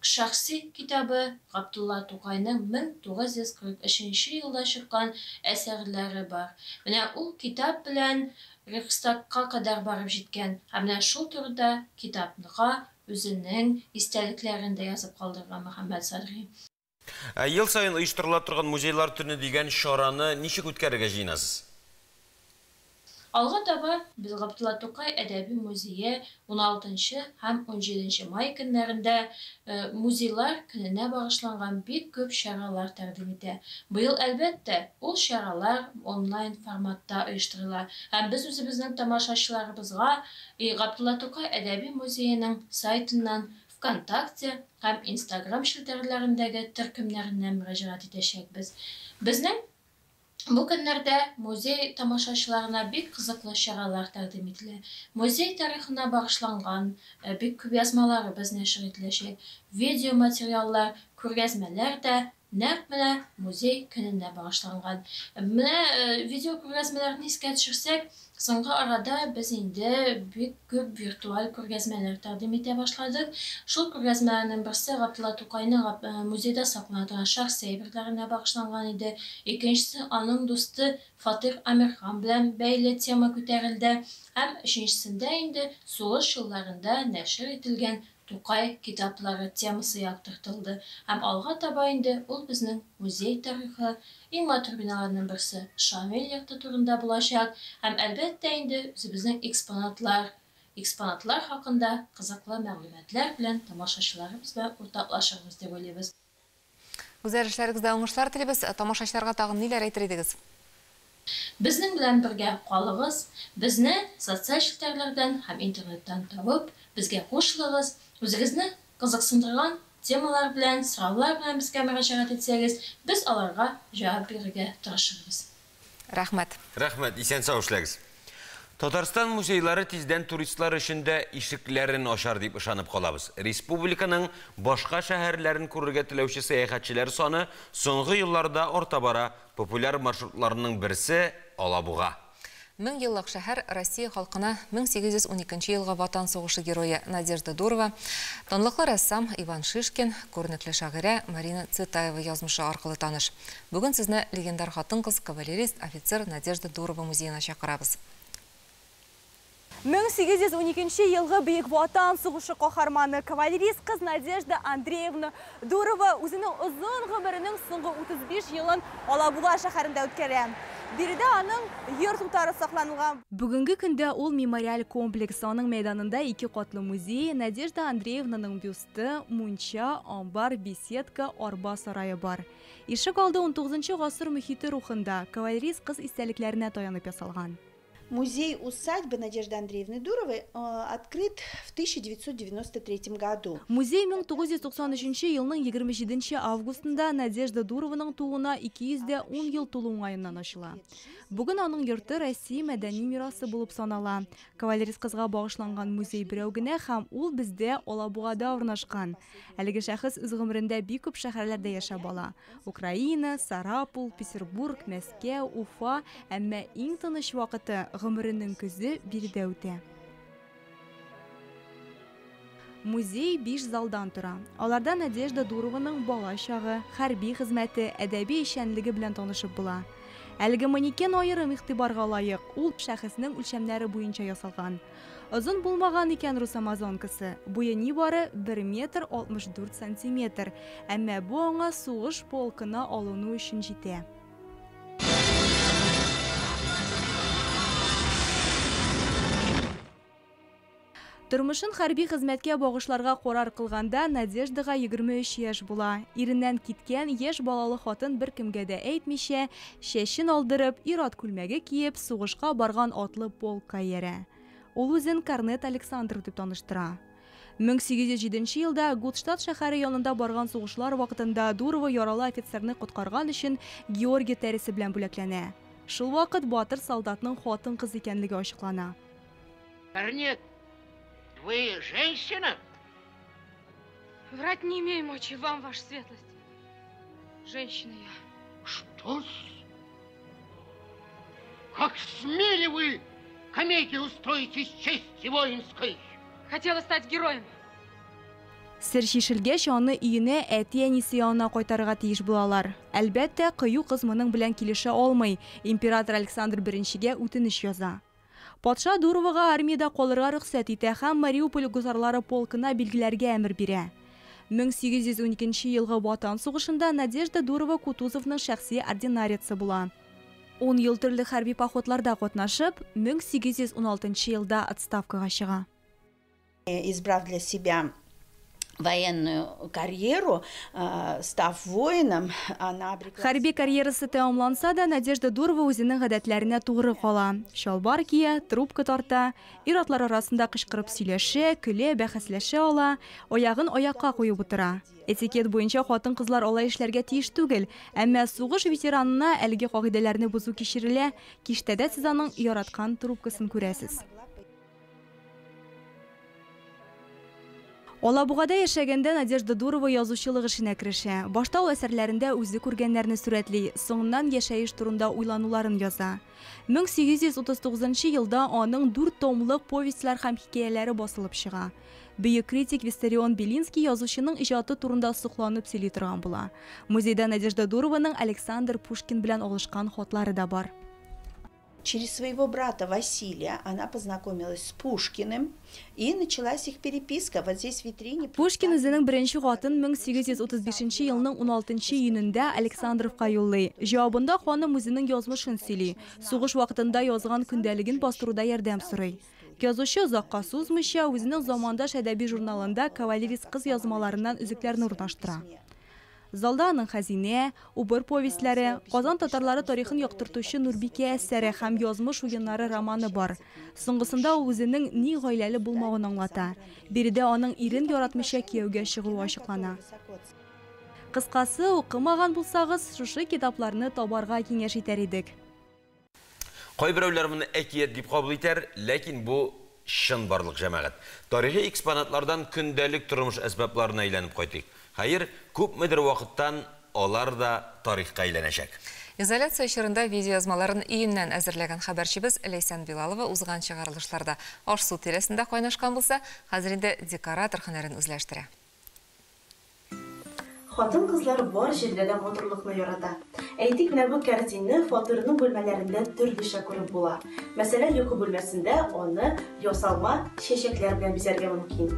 S13: шәхси китабы Габдулла Тукайның 1943 елда чыккан әсәрләре бар. Менә ул китап белән Рейхстагка кадәр барып җиткән. Һәм менә шул турыда китапныга үзенең истәлекләрен дә язып калдырган Мөхәммәд Садри.
S1: Ел саен оештырыла торган музейлар төне дигән чараны ничек үткәрергә җыенасыз?
S13: Алга таба без Габдулла Тукай әдәби музее 16 һәм 17 май көннәрендә музейлар көненә багышланган бик күп чаралар тәкъдим итә. Быел, әлбәттә, ул чаралар онлайн форматта оештырыла. Һәм без үзебезнең тамашачыларыбызга Габдулла Тукай әдәби музееның сайтыннан ВКонтакте һәм Инстаграм челтәрләрендәге төркемнәреннән мөрәҗәгать итәчәкбез. Безнең Бу көннәрдә музей тамашачыларына бик кызыклы чаралар тәкъдим ителә. Музей тарихына багышланган бик күп язмаларыбыз нәшер ителәчәк. Видеоматериаллар, күргәзмәләр дә нәкъ менә музей көненә багышланган. Менә видеокүргәзмәләрне искә төшерсәк, соңгы арада без инде бик күп виртуаль күргәзмәләр тәкъдим итә башладык. Шул күргәзмәләрнең берсе Габдулла Тукайның музейда саклана торган шәхси әйберләренә багышланган иде. Икенчесе аның дусты Фатих Әмирхан белән бәйле тема күтәрелде. Һәм өченчесендә инде сугыш елларында нәшер ителгән Тукай китаплары темасы яктыртылды. Һәм алга таба инде ул безнең музей тарихы, иң матур биналарның берсе Шамил йорты турында булачак. Һәм әлбәттә инде үзебезнең экспонатлар, экспонатлар хакында кызыклы мәгълүматлар белән тамашачыларыбыз белән уртаклашырбыз дип уйлыйбыз.
S2: Гүзәл, эшләрегездә уңышлар телибез. Тамашачыларга тагын ниләр әйтер идегез?
S13: Безнең белән бергә калыгыз, безне социаль челтәрләрдән һәм интернеттан табып, безгә кушылыгыз, үзегезне кызыксындырган темалар белән, сораулар белән безгә мөрәҗәгать итсәгез, без аларга җавап бирергә тырышырбыз.
S2: Рәхмәт.
S1: Рәхмәт, исән-сау эшләгез. Татарстан музейлары тиздән туристлар өчен дә ишекләрен ачар дип ышанып калабыз. Республиканың башка шәһәрләрен күрергә теләүче сәяхәтчеләр саны соңгы елларда арта бара. Популяр маршрутларның берсе Алабуга.
S2: Мең еллык шәһәр Россия халкына 1812 елгы Ватан сугышы герое Надежда Дурова, данлыклы рәссам Иван Шишкин, күренекле шагыйрә Марина Цветаева язмышы аркылы таныш. Бүген сезне легендар хатын-кыз, кавалерист, офицер Надежда Дурова музеена чакырабыз.
S6: 1812 елгы Бөек Ватан сугышы каһарманы, кавалерист кыз Надежда Андреевна Дурова үзенең озын гомеренең соңгы 35 елын Алабуга шәһәрендә үткәрә. Биредә аның йорт утары сакланылган.
S4: Бүгенге көндә ул мемориаль комплекс, аның мәйданында ике катлы музей, Надежда Андреевнаның бюсты, мунча, амбар, беседка, арба сарае бар. Ишек алды 19 гасыр мөхите рухында, кавалерист кыз истәлекләренә таянып ясалган.
S14: Музей-усадьба Надежды Андреевны Дуровой открыт в 1993 году.
S4: Музей 1993 елның 27 августында Надежда Дурованың тууына 210 ел тулу уңаеннан ачыла. Бүген аның йорты Россия мәдәни мирасы булып санала. Кавалерист кызга багышланган музей берәү генә һәм ул бездә Алабугада урнашкан. Әлеге шәхес үз гомерендә бик күп шәһәрләрдә яшәп ала. Украина, Сарапул, Петербург, Мәскәү, Уфа, әмма иң тыныч вакыты гомеренең көзе биредә үтә. Музей 5 залдан тора. Аларда Надежда Дурованың бала чагы, хәрби хезмәте, әдәби эшчәнлеге белән танышып була. Әлеге манекен аерым игътибарга лаек, ул шәхеснең үлчәмнәре буенча ясалган. Озын булмаган икән рус амазонкасы, буе нибары 1 метр 64 сантиметр, әмма бу аңа сугыш полкына алыну өчен җитә. Тормышын хәрби хезмәткә багышларга карар кылганда Надеждага 23 яшь була. Иреннән киткән яшь балалы хатын беркемгә дә әйтмичә, чәчен алдырып, ир-ат күлмәге киеп, сугышка барган атлы полкка иярә. Ул үзен Корнет Александров дип таныштыра. 1807 елда Гудштадт шәһәре янында барган сугышлар вакытында Дурова яралы офицерны коткарган өчен Георгий тәресе белән бүләкләнә. Шул вакыт батыр солдатның хатын-кыз икәнлеге ачыклана.
S15: Корнет, вы женщина?
S3: Врать не имею мочи вам, ваша светлость. Женщина я.
S15: Что-с? Как смели вы комедию устроить из чести воинской?
S3: Хотела стать героем.
S4: Сер чишелгәч, аны өенә әти-әнисе янына кайтарырга тиеш булалар. Әлбәттә, кыю кыз моның белән килешә алмый. Император Александр I-гә үтенеч яза. Патша Дуровага армиядә калырга рөхсәт итә һәм Мариуполь гусарлары полкына билгеләргә әмер бирә. 1812 елгы Ватан сугышында Надежда Дурова Кутузовның шәхси ординарицы була. 10 ел төрле хәрби походларда катнашып, 1816 елда отставкага чыга.
S14: Избрав для себя Военную карьеру, став воином, она обрекла...
S4: Хәрби карьерасы тәмамланса да, Надежда Дурова үзенең гадәтләренә тугры кала. Чалбар кия, трубка тарта, ир-атлар арасында кычкырып сөйләшә, көлә, бәхәсләшә ала, аягын аякка куеп утыра. Этикет буенча хатын-кызлар алай эшләргә тиеш түгел, әмма сугыш ветеранына әлеге кагыйдәләрне бозу кичерелә. Киштәдә сез аның яраткан трубкасын күрәсез. Алабугада яшәгәндә Надежда Дурова язучылык эшенә керешә. Башта ул әсәрләрендә үзе күргәннәрне сурәтли, соңыннан яшәеш турында уйлануларын яза. 1839 елда аның 4 томлык повестьлар һәм хикәяләре басылып чыга. Бөек критик Виссарион Белинский язучының иҗаты турында сокланып сөйли торган була. Музейда Надежда Дурованың Александр Пушкин белән алышкан хатлары да бар.
S14: Через своего брата Василия она познакомилась с Пушкиным, и началась их переписка. Вот здесь в витрине...
S4: Пушкин үзенең беренче хатын 1835 елның 16 июнендә Александровка юллый. Җавабында ханым үзенең язмышын сөйли. Сугыш вакытында язган көндәлеген бастыруда ярдәм сорый. Язучы озакка сузмыйча үзенең Замандаш әдәби журналында кавалерист кыз язмаларыннан өзекләрне урнаштыра. Залда аның Хәзинә, Убыр повестьләре, Казан татарлары тарихын яктыртучы Нурбикә әсәре һәм Язмыш уеннары романы бар. Соңгысында ул үзенең ни гаиләле булмавын аңлата. Биредә аның ирен яратмыйча кияүгә чыгуы ачыклана. Кыскасы, укымаган булсагыз, шушы китапларны табарга киңәш итәр идек.
S1: Кайберәүләр моны әкият дип кабул итәр, ләкин бу чын барлык җәмәгать. Тарихи экспонатлардан көндәлек тормыш әсбапларына әйләнеп кайтыйк. Хәер, күпмедер вакыттан алар да тарихка әйләнәчәк.
S2: Изоляция чорында видеоязмаларын өеннән әзерләгән хәбәрчебез Ләйсән Билалова узган чыгарылышларда аш-су тирәсендә кайнашкан булса, хәзер инде декоратор һөнәрен үзләштерә.
S16: Хатын-кызлар бар җирдә дә матурлыкны ярата. Әйтик, менә бу картинны фатирның бүлмәләрендә төрлечә күреп була. Мәсәлән, йокы бүлмәсендә аны ясалма чәчәкләр белән бизәргә мөмкин.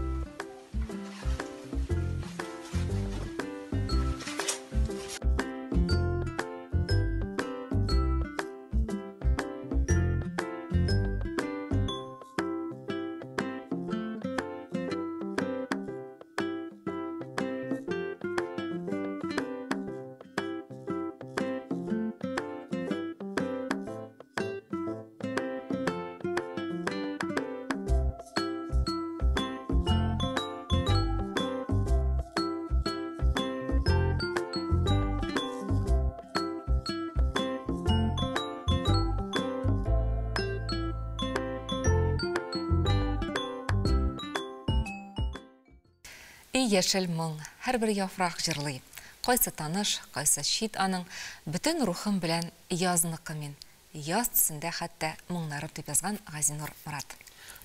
S2: Яшел моң, һәрбер яфрак җырлый. Кайсы таныш, кайсы чит аның, бөтен рухым белән язныкы мин. Яз төсендә хәтта моңнарым дип язган Газинур Морат.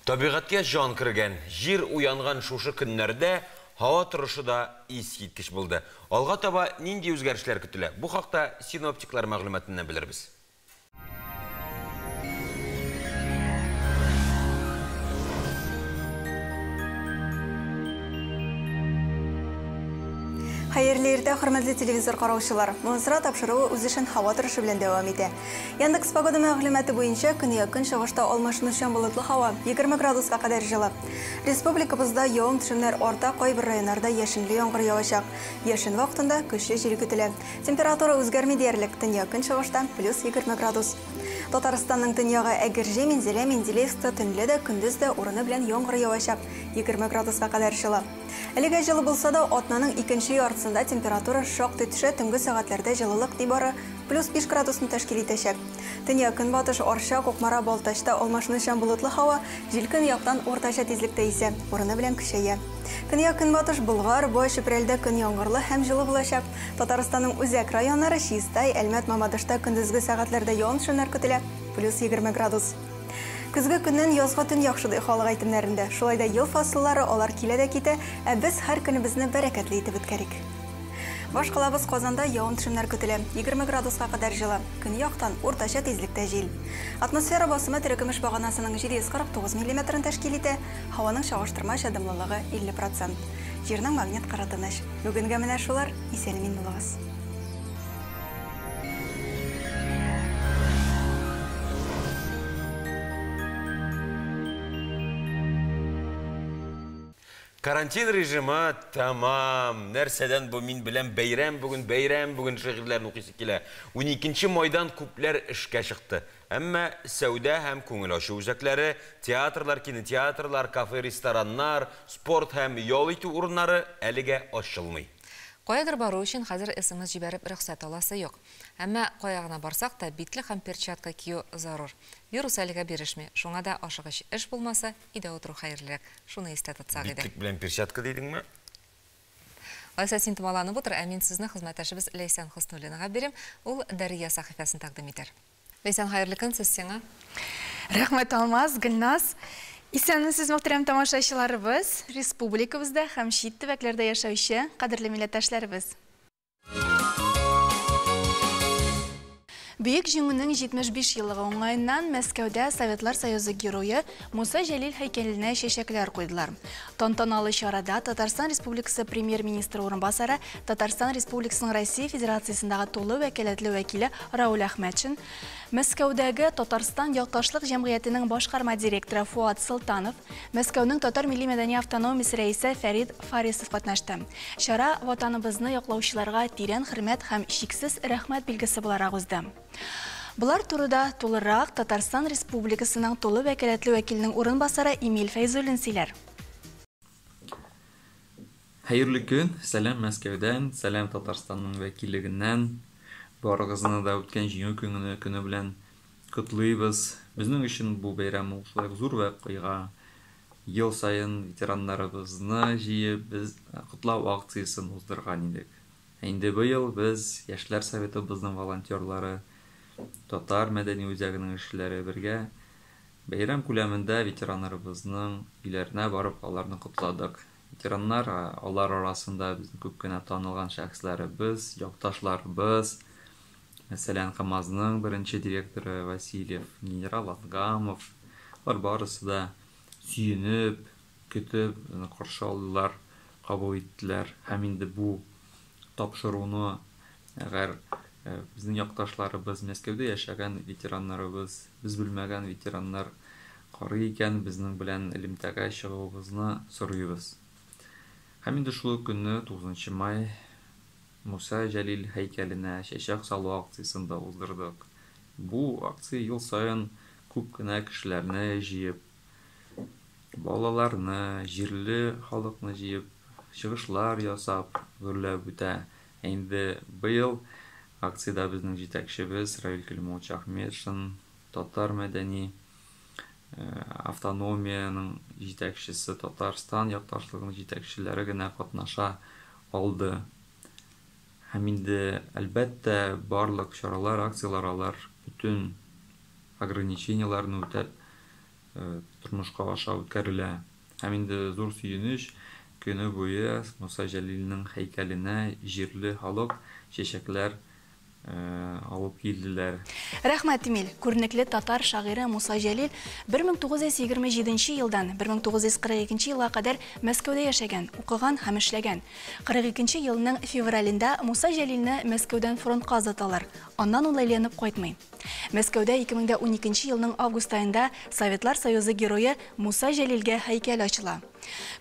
S1: Табигатькә җан кергән, җир уянган шушы көннәрдә һава торышы да искиткеч булды. Алга таба нинди үзгәрешләр көтелә? Бу хакта синоптиклар мәгълүматыннан белербез.
S6: Хәерле иртә, хөрмәтле телевизор караучылар. Монсыра тапшыруы үз эшен һава торышы белән дәвам итә. Яндекс погода мәгълүматы буенча көньяк-көнчыгышта алмашынучан болытлы һава 20 градуска кадәр җылы. Республикабызда явым-төшемнәр арта, кайбер районнарда яшенле яңгыр явачак. Яшен вакытында көчле җил көтелә. Температура үзгәрми диярлек, төньяк-көнчыгышта плюс 20 градус. Татарстанның төньягы Әгерҗе, Мензелә, Менделеевскта төнлә дә, көндез дә урыны белән яңгыр явачак, 20 градуска кадәр җылы. Әлегә җылы булса да, атнаның икенче яртысында температура шактый төшә, төнге сәгатьләрдә җылылык нибары плюс 5 градусны тәшкил итәчәк. Төньяк-көнбатыш, Арча, Кукмара, Балтачта алмашынучан болытлы һава, җил көньяктан уртача тизлектә исә, урыны белән көчәя. Көньяк-көнбатыш Болгар, Бай, Чүпрәлдә көн яңгырлы һәм җылы булачак. Татарстанның үзәк районнары Чистай, Әлмәт, Мамадышта көндезге сәгатьләрдә явым-төшемнәр көтелә, плюс 20 градус. Көзге көннән язгы төн яхшы ди халык әйтемнәрендә. Шулай да ел фасыллары алар килә дә китә, ә без һәр көнебезне бәрәкәтле итеп үткәрик. Башкалабыз Казанда явым-төшемнәр көтелә. 20 градуска кадәр җылы. Көньяктан уртача тизлектә җил. Атмосфера басымы терекөмеш баганасының 749 миллиметрын тәшкил итә. Һаваның чагыштырмача дымлылыгы 50%. Җирнең магнит кыры тыныч. Бүгенгә менә шулар. Исән-имин булыгыз.
S1: Карантин режимы тәмам. Нәрсәдән бу мин беләм, бәйрәм бүген, бәйрәм бүген шигырьләрен укыйсы килә. 12 майдан күпләр эшкә чыкты. Әмма сәүдә һәм күңел ачу үзәкләре, театрлар, кинотеатрлар, кафе, рестораннар, спорт һәм ял итү урыннары әлегә ачылмый.
S2: Каядыр бару өчен хәзер СМС җибәреп рөхсәт аласы юк. Әмма кая гына барсак та битлек һәм перчатка кию зарур. Вирус әлегә бирешми. Шуңа да ашыгыч эш булмаса, өйдә утыру хәерлерәк. Шуны истә тотсак иде.
S1: Битлек белән перчатка дидеңме?
S2: Алайса син томаланып утыр, ә мин сүзне хезмәттәшебез Ләйсән Хөснуллинага бирим. Ул Дәрия сәхифәсен тәкъдим итәр. Ләйсән, хәерле көн, сүз сиңа.
S17: Рәхмәт, Алмаз, Гөлназ. Исәнмесез, мөхтәрәм тамашачыларыбыз, республикабызда һәм чит төбәкләрдә яшәүче кадерле милләттәшләребез. Бөек Җиңүнең 75 еллыгы уңаеннан Мәскәүдә Советлар Союзы герое Муса Җәлил һәйкәленә чәчәкләр куйдылар. Тантаналы чарада Татарстан Республикасы премьер-министры урынбасары, Татарстан Республикасының Россия Федерациясендәге тулы вәкаләтле вәкиле Рауль Әхмәтшин, Мәскәүдәге Татарстан якташлык җәмгыятенең башкарма директоры Фуат Солтанов, Мәскәүнең татар милли-мәдәни автономиясе рәисе Фәрид Фарисов катнашты. Чара ватаныбызны яклаучыларга тирән хөрмәт һәм чиксез рәхмәт билгесе буларак узды. Болар турыда тулырак Татарстан Республикасының тулы вәкаләтле вәкиленең урынбасары Эмиль Фәйзуллин сөйләр.
S18: Хәерле көн, сәлам Мәскәүдән, сәлам Татарстанның вәкиллегеннән. Барыгызны да үткән Җиңү көне көне белән котлыйбыз. Безнең өчен бу бәйрәм ул шулай ук зур вакыйга. Ел саен ветераннарыбызны җыеп, без котлау акциясен уздырган идек. Ә инде быел без Яшьләр советыбызның волонтерлары, Татар мәдәни үзәгенең эшчеләре бергә бәйрәм күләмендә ветераннарыбызның өйләренә барып аларны котладык. Ветераннар, алар арасында безнең күп кенә танылган шәхесләребез, якташларыбыз, мәсәлән, КАМАЗның беренче директоры Васильев, генерал Адгамов, алар барысы да сөенеп, көтеп каршы алдылар, кабул иттеләр. Һәм инде бу тапшыруны әгәр безнең якташларыбыз, Мәскәүдә яшәгән ветераннарыбыз, без белмәгән ветераннар карый икән, безнең белән элемтәгә чыгуыбызны сорыйбыз. Һәм инде шул ук көнне 9 май Муса Җәлил һәйкәленә чәчәк салу акциясен дә уздырдык. Бу акция ел саен күп кенә кешеләрне җыеп, балаларны, җирле халыкны җыеп, чыгышлар ясап, гөрләп үтә. Ә инде быел акциядә безнең җитәкчебез Равил Кәлимуллович Ахметшин, татар мәдәни автономиянең җитәкчесе, Татарстан якташлыгының җитәкчеләре генә катнаша алды. Һәм инде, әлбәттә, барлык чаралар, акцияләр алар бөтен ограничениеләрне үтәп тормышка аша үткәрелә. Һәм инде зур сөенеч, көне буе Муса Җәлилнең һәйкәленә җирле халык чәчәкләр алып килделәр.
S17: Рәхмәт, Эмиль. Күренекле татар шагыйре Муса Җәлил 1927 елдан 1942 елга кадәр Мәскәүдә яшәгән, укыган һәм эшләгән. 42 елның февралендә Муса Җәлилне Мәскәүдән фронтка озаталар. Аннан ул әйләнеп кайтмый. Мәскәүдә 2012 елның август аенда Советлар Союзы герое Муса Җәлилгә һәйкәл ачыла.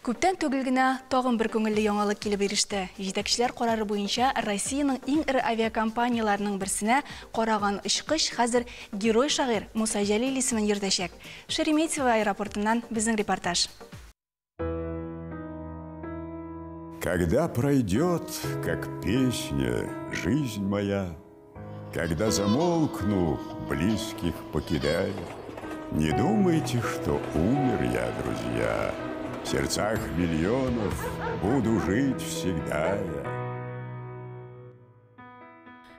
S17: Күптән түгел генә тагын бер күңелле яңалык килеп иреште. Җитәкчеләр карары буенча Россиянең иң эре авиакомпанияләренең берсенә караган очкыч хәзер герой-шагыйрь Муса Җәлил исемен йөртәчәк. Шереметьево аэропортыннан безнең репортаж.
S19: Когда пройдет, как песня, жизнь моя, когда замолкну, близких покидая, не думайте, что умер я, друзья. В сердцах миллионов буду жить всегда я.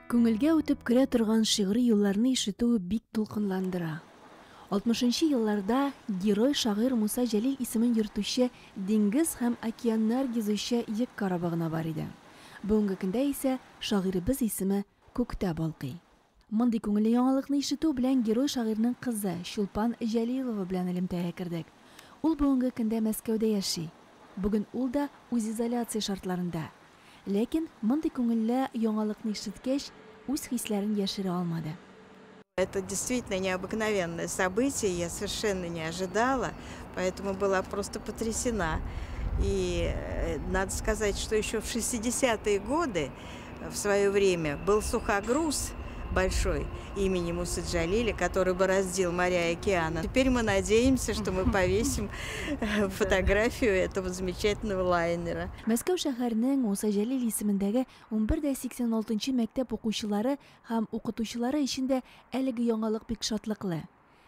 S20: Күңелгә үтеп керә торган шигъри юлларны ишетү бик дулкынландыра. 60 елларда герой шагыйрь Муса Җәлил исемен йөртүче диңгез һәм океаннар гизүче йөк корабы гына бар иде. Бүгенге көндә исә шагыйребез исеме күктә балкый. Мондый күңелле яңалыкны ишетү белән герой шагыйрьнең кызы Чулпан Җәлилова белән элемтәгә кердек. Ул бүгенге көндә Мәскәүдә яши. Бүген ул да үзизоляция шартларында. Ләкин мондый күңелле яңалыкны ишеткәч, үз хисләрен яшерә алмады.
S21: Это действительно необыкновенное событие, я совершенно не ожидала, поэтому была просто потрясена. И надо сказать, что еще в 60-е годы в свое время был сухогруз большой имени Мусы Джалиля, который бороздил моря и океаны. Теперь мы надеемся, что мы повесим фотографию этого замечательного лайнера.
S20: Мәскәү шәһәренең Муса Җәлил исемендәге 11,86 мәктәп укучылары һәм укытучылары өчен дә әлеге яңалык бик шатлыклы.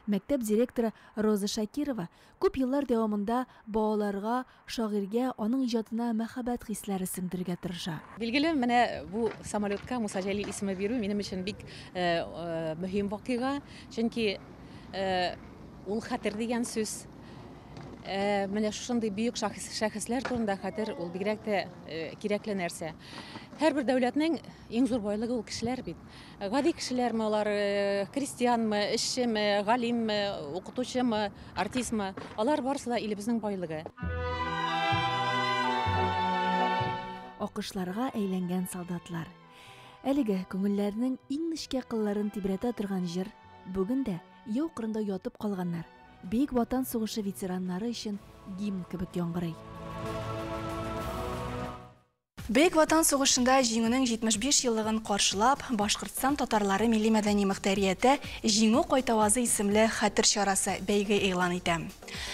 S20: Мәктәп директоры Роза Шакирова күп еллар дәвамында балаларга, шагыйрьгә, аның иҗатына мәхәббәт хисләре сеңдерергә тырыша.
S5: Билгеле, менә бу самолетка Муса Җәлил исеме бирү минем өчен бик мөһим вакыйга, чөнки ул хәтер дигән сүз. Менә шушындый бөек шәхесләр турында хәтер ул бигрәк тә кирәкле нәрсә. Һәрбер дәүләтнең иң зур байлыгы ул кешеләр бит. Гади кешеләрме алар, крестьянмы, эшчеме, галимме, укытучымы, артистмы, алар барысы да илебезнең байлыгы.
S20: Акышларга әйләнгән солдатлар. Әлеге күңелләрнең иң нечкә кылларын тибрәтә торган җыр бүген дә яу кырында ятып калганнар. Бөек Ватан сугышы ветераннары өчен гимн кебек яңгырый.
S17: Бөек Ватан сугышында җиңүнең 75 еллыгын каршылап, Башкортстан татарлары милли мәдәни мөхтәрияте Җиңү кайтавазы исемле хәтер чарасы бәйге игълан итә.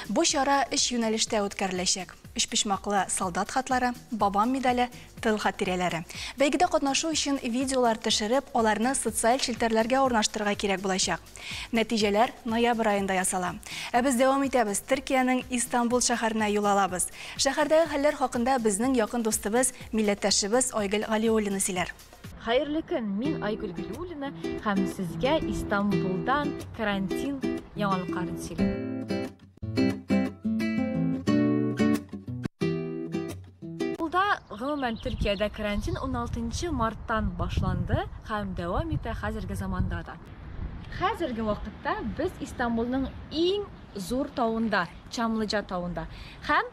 S17: Бу чара өч юнәлештә үткәреләчәк. Өчпочмаклы солдат хатлары, бабам медале, тыл хатирәләре. Бәйгедә катнашу өчен видеолар төшереп, аларны социаль челтәрләргә урнаштырырга кирәк булачак. Нәтиҗәләр ноябрь аенда ясала. Ә без дәвам итәбез. Төркиянең Истанбул шәһәренә юл алабыз. Шәһәрдәге хәлләр хакында безнең якын дустыбыз, милләттәшебез Айгөл Галиуллина сөйләр.
S22: Хәерле көн, мин Айгөл Галиуллина һәм сезгә Истанбулдан карантин яңалыкларын сөйлим. Гомумән, Төркиядә карантин 16 марттан башланды һәм дәвам итә хәзерге заманда да. Хәзерге вакытта без Истанбулның иң зур тауында, Чамлыҗа тауында. Һәм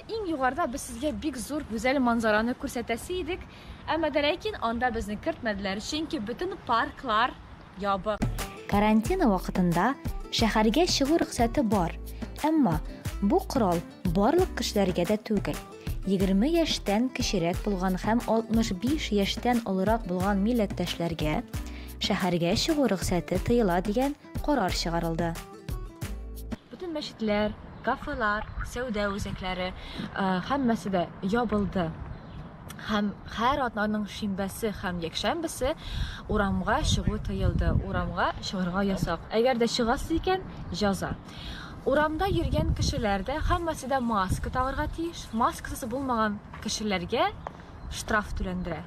S22: иң югарыда без сезгә бик зур гүзәл манзараны күрсәтәсе идек. Әмма дә ләкин анда безне кертмәделәр, чөнки бөтен парклар ябык.
S23: Карантина вакытында шәһәргә чыгу рөхсәте бар, әмма бу корал барлык кешеләргә дә түгел. 20 яшьтән кечерәк булган һәм 65 яшьтән олырак булган милләттәшләргә шәһәргә чыгу рөхсәте тыела дигән карар чыгарылды.
S22: Бөтен мәчетләр, кафелар, сәүдә үзәкләре һәммәсе дә ябылды. Һәм һәр атнаның шимбәсе һәм якшәмбесе урамга чыгу тыелды. Урамга чыгарга ясак. Әгәр дә чыгасыз икән, җәза. Урамда йөргән кешеләр дә һәммәсе дә маска тагарга тиеш. Маскасыз булмаган кешеләргә штраф түләндерә.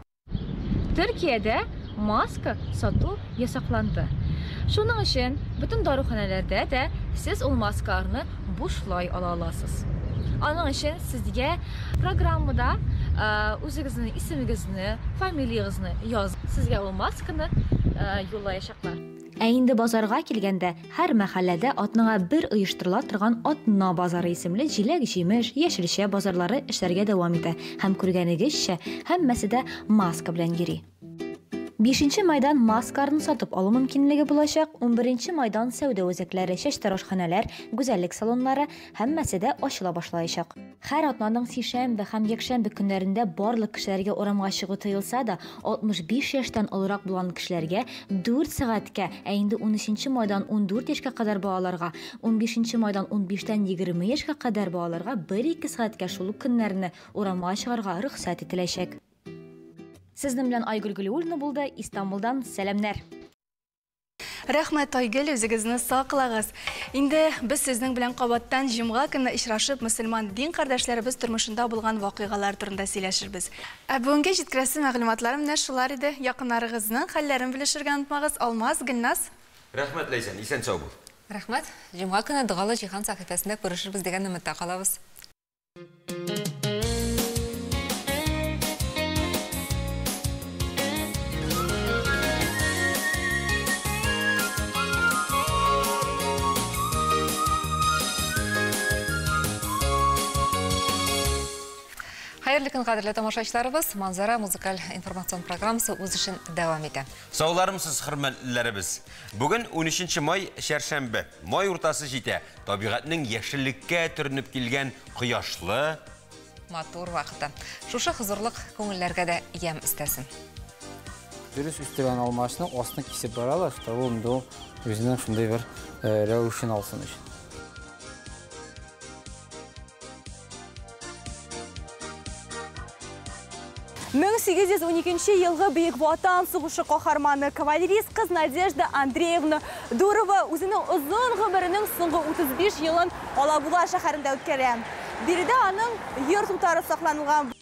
S22: Төркиядә маска сату ясакланды. Шуның өчен бөтен даруханәләрдә дә сез ул маскаларны бушлай ала аласыз. Аның өчен сезгә программада үзегезнең исемегезне, фамилиягезне язып, сезгә ул масканы юллаячаклар.
S23: Ә инде базарга килгәндә, һәр мәхәлләдә атнага бер оештырыла торган Атна базары исемле җиләк-җимеш, яшелчә базарлары эшләргә дәвам итә һәм күргәнегезчә, һәммәсе дә маска белән йөри. 5 майдан маскаларны сатып алу мөмкинлеге булачак, 11 майдан сәүдә үзәкләре, чәчтарошханәләр, гүзәллек салоннары һәммәсе дә ачыла башлаячак. Һәр атнаның сишәмбе һәм якшәмбе көннәрендә барлык кешеләргә урамга чыгу тыелса да, 65 яшьтән олырак булган кешеләргә 4 сәгатькә, ә инде 13 майдан 14 яшькә кадәр балаларга, 15 майдан 15-тән 20 яшькә кадәр балаларга 1-2 сәгатькә шул ук көннәрне урамга чыгарга рөхсәт ителәчәк. Сезнең белән Айгөл Галиуллина булды. Истанбулдан сәламнәр.
S17: Рәхмәт, Айгөл, үзегезне саклагыз. Инде без сезнең белән кабаттан җомга көнне очрашып, мөселман дин кардәшләребез тормышында булган вакыйгалар турында сөйләшербез. Ә бүгенге җиткерәсе мәгълүматларым менә шулар иде. Якыннарыгызның хәлләрен белешергә онытмагыз. Алмаз, Гөлназ.
S1: Рәхмәт, Ләйсән, исән сау бул.
S2: Рәхмәт. Җомга көнне Догалы җиһан сәхифәсендә күрешербез дигән өметтә калабыз. Хәерле көн, кадерле тамашачыларыбыз. Манзара музыкаль информацион программасы үз эшен дәвам итә.
S1: Саулармысыз, хөрмәтлеләребез. Бүген 13 май, чәршәмбе. Май уртасы җитә. Табигатьнең яшеллеккә төренеп килгән кояшлы,
S2: матур вакыты. Шушы хозурлык күңелләргә дә ямь өстәсен.
S7: Дөрес үстергән алмачны астын кисеп баралар, чтобы инде ул үзенең шундый бер рәвешен алсын өчен.
S6: 1812 елгы Бөек Ватан сугышы каһарманы, кавалерист кыз Надежда Андреевна Дурова үзенең озын гомеренең соңгы 35 елын Алабуга шәһәрендә үткәрә. Биредә аның йорт утары сакланылган.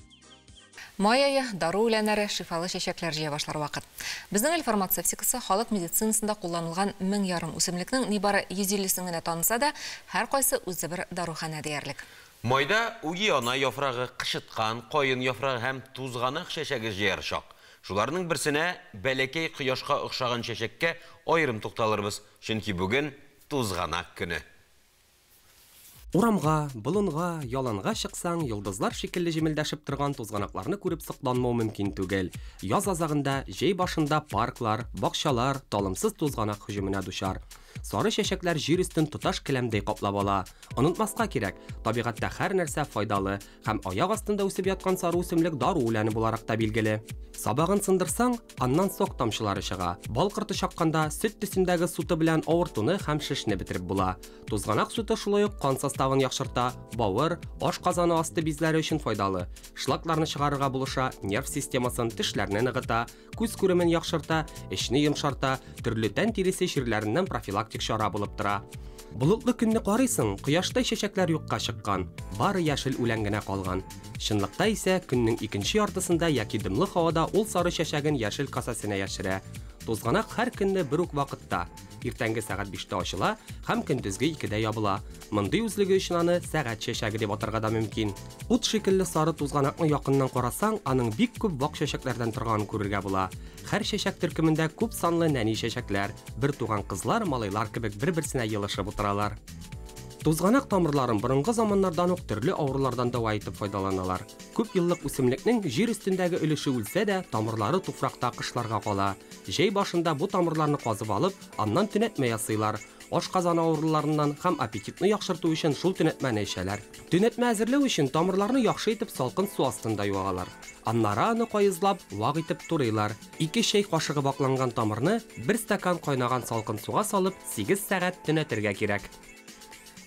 S2: Май ае дару үләннәре, шифалы чәчәкләр җыя башлар вакыт. Безнең ил фармацевтикасы халык медицинасында кулланылган 1500 үсемлекнең нибары 150-сен генә таныса да, һәркайсы үзе бер даруханә диярлек.
S1: Майда үги ана яфрагы, кычыткан, каен яфрагы һәм тузганак чәчәге җыяр чак. Шуларның берсенә бәләкәй кояшка охшаган чәчәккә аерым тукталырбыз, чөнки бүген тузганак көне.
S11: Урамга, болынга, яланга чыксаң, йолдызлар шикелле җемелдәшеп торган тузганакларны күреп сокланмау мөмкин түгел. Яз азагында, җәй башында парклар, бакчалар талымсыз тузганак һөҗүменә дучар. Сары чәчәкләр җир өстен тоташ келәмдәй каплап ала. Онытмаска кирәк, табигатьтә һәр нәрсә файдалы һәм аяк астында үсеп яткан сары үсемлек дару үләне буларак та билгеле. Сабагын сындырсаң, аннан сок тамчылары чыга. Бал корты чакканда сөт төсендәге суты белән авыртуны һәм шешне бетереп була. Тузганак суты шулай ук кан составын яхшырта, бавыр, аш казаны асты бизләре өчен файдалы. Шлакларны чыгарырга булыша, нерв системасын, тешләрне ныгыта, күз күремен яхшырта, эчне йомшарта, төрле тән тиресе чирләреннән профилактик чара булып тора. Болытлы көнне карыйсың, кояштай чәчәкләр юкка чыккан, бары яшел үлән генә калган. Чынлыкта исә көннең икенче яртысында яки дымлы һавада ул сары чәчәген яшел касасына яшерә. Тузганак һәр көнне бер үк вакытта, иртәнге сәгать 5-тә ачыла һәм көндезге 2-дә ябыла. Мондый үзлеге өчен аны сәгать чәчәге дип атарга да мөмкин. Ут шикелле сары тузганакны якыннан карасаң, аның бик күп вак чәчәкләрдән торганын күрергә була. Һәр чәчәк төркемендә күп санлы нәни чәчәкләр, бер туган кызлар, малайлар кебек бер-берсенә елышып утыралар. Тузганак тамырларын борынгы заманнардан ук төрле авырулардан дәва итеп файдаланалар. Күп еллык үсемлекнең җир өстендәге өлеше үлсә дә, тамырлары туфракта кышларга кала. Җәй башында бу тамырларны казып алып, аннан төнәтмә ясыйлар. Ашказаны авыруларыннан һәм аппетитны яхшырту өчен шул төнәтмәне эчәләр. Төнәтмә әзерләү өчен тамырларны яхшы итеп салкын су астында юалар. Аннары аны каезлап, вак итеп турыйлар. 2 чәй кашыгы вакланган тамырны 1 стакан кайнаган салкын суга салып, 8 сәгать төнәтергә кирәк.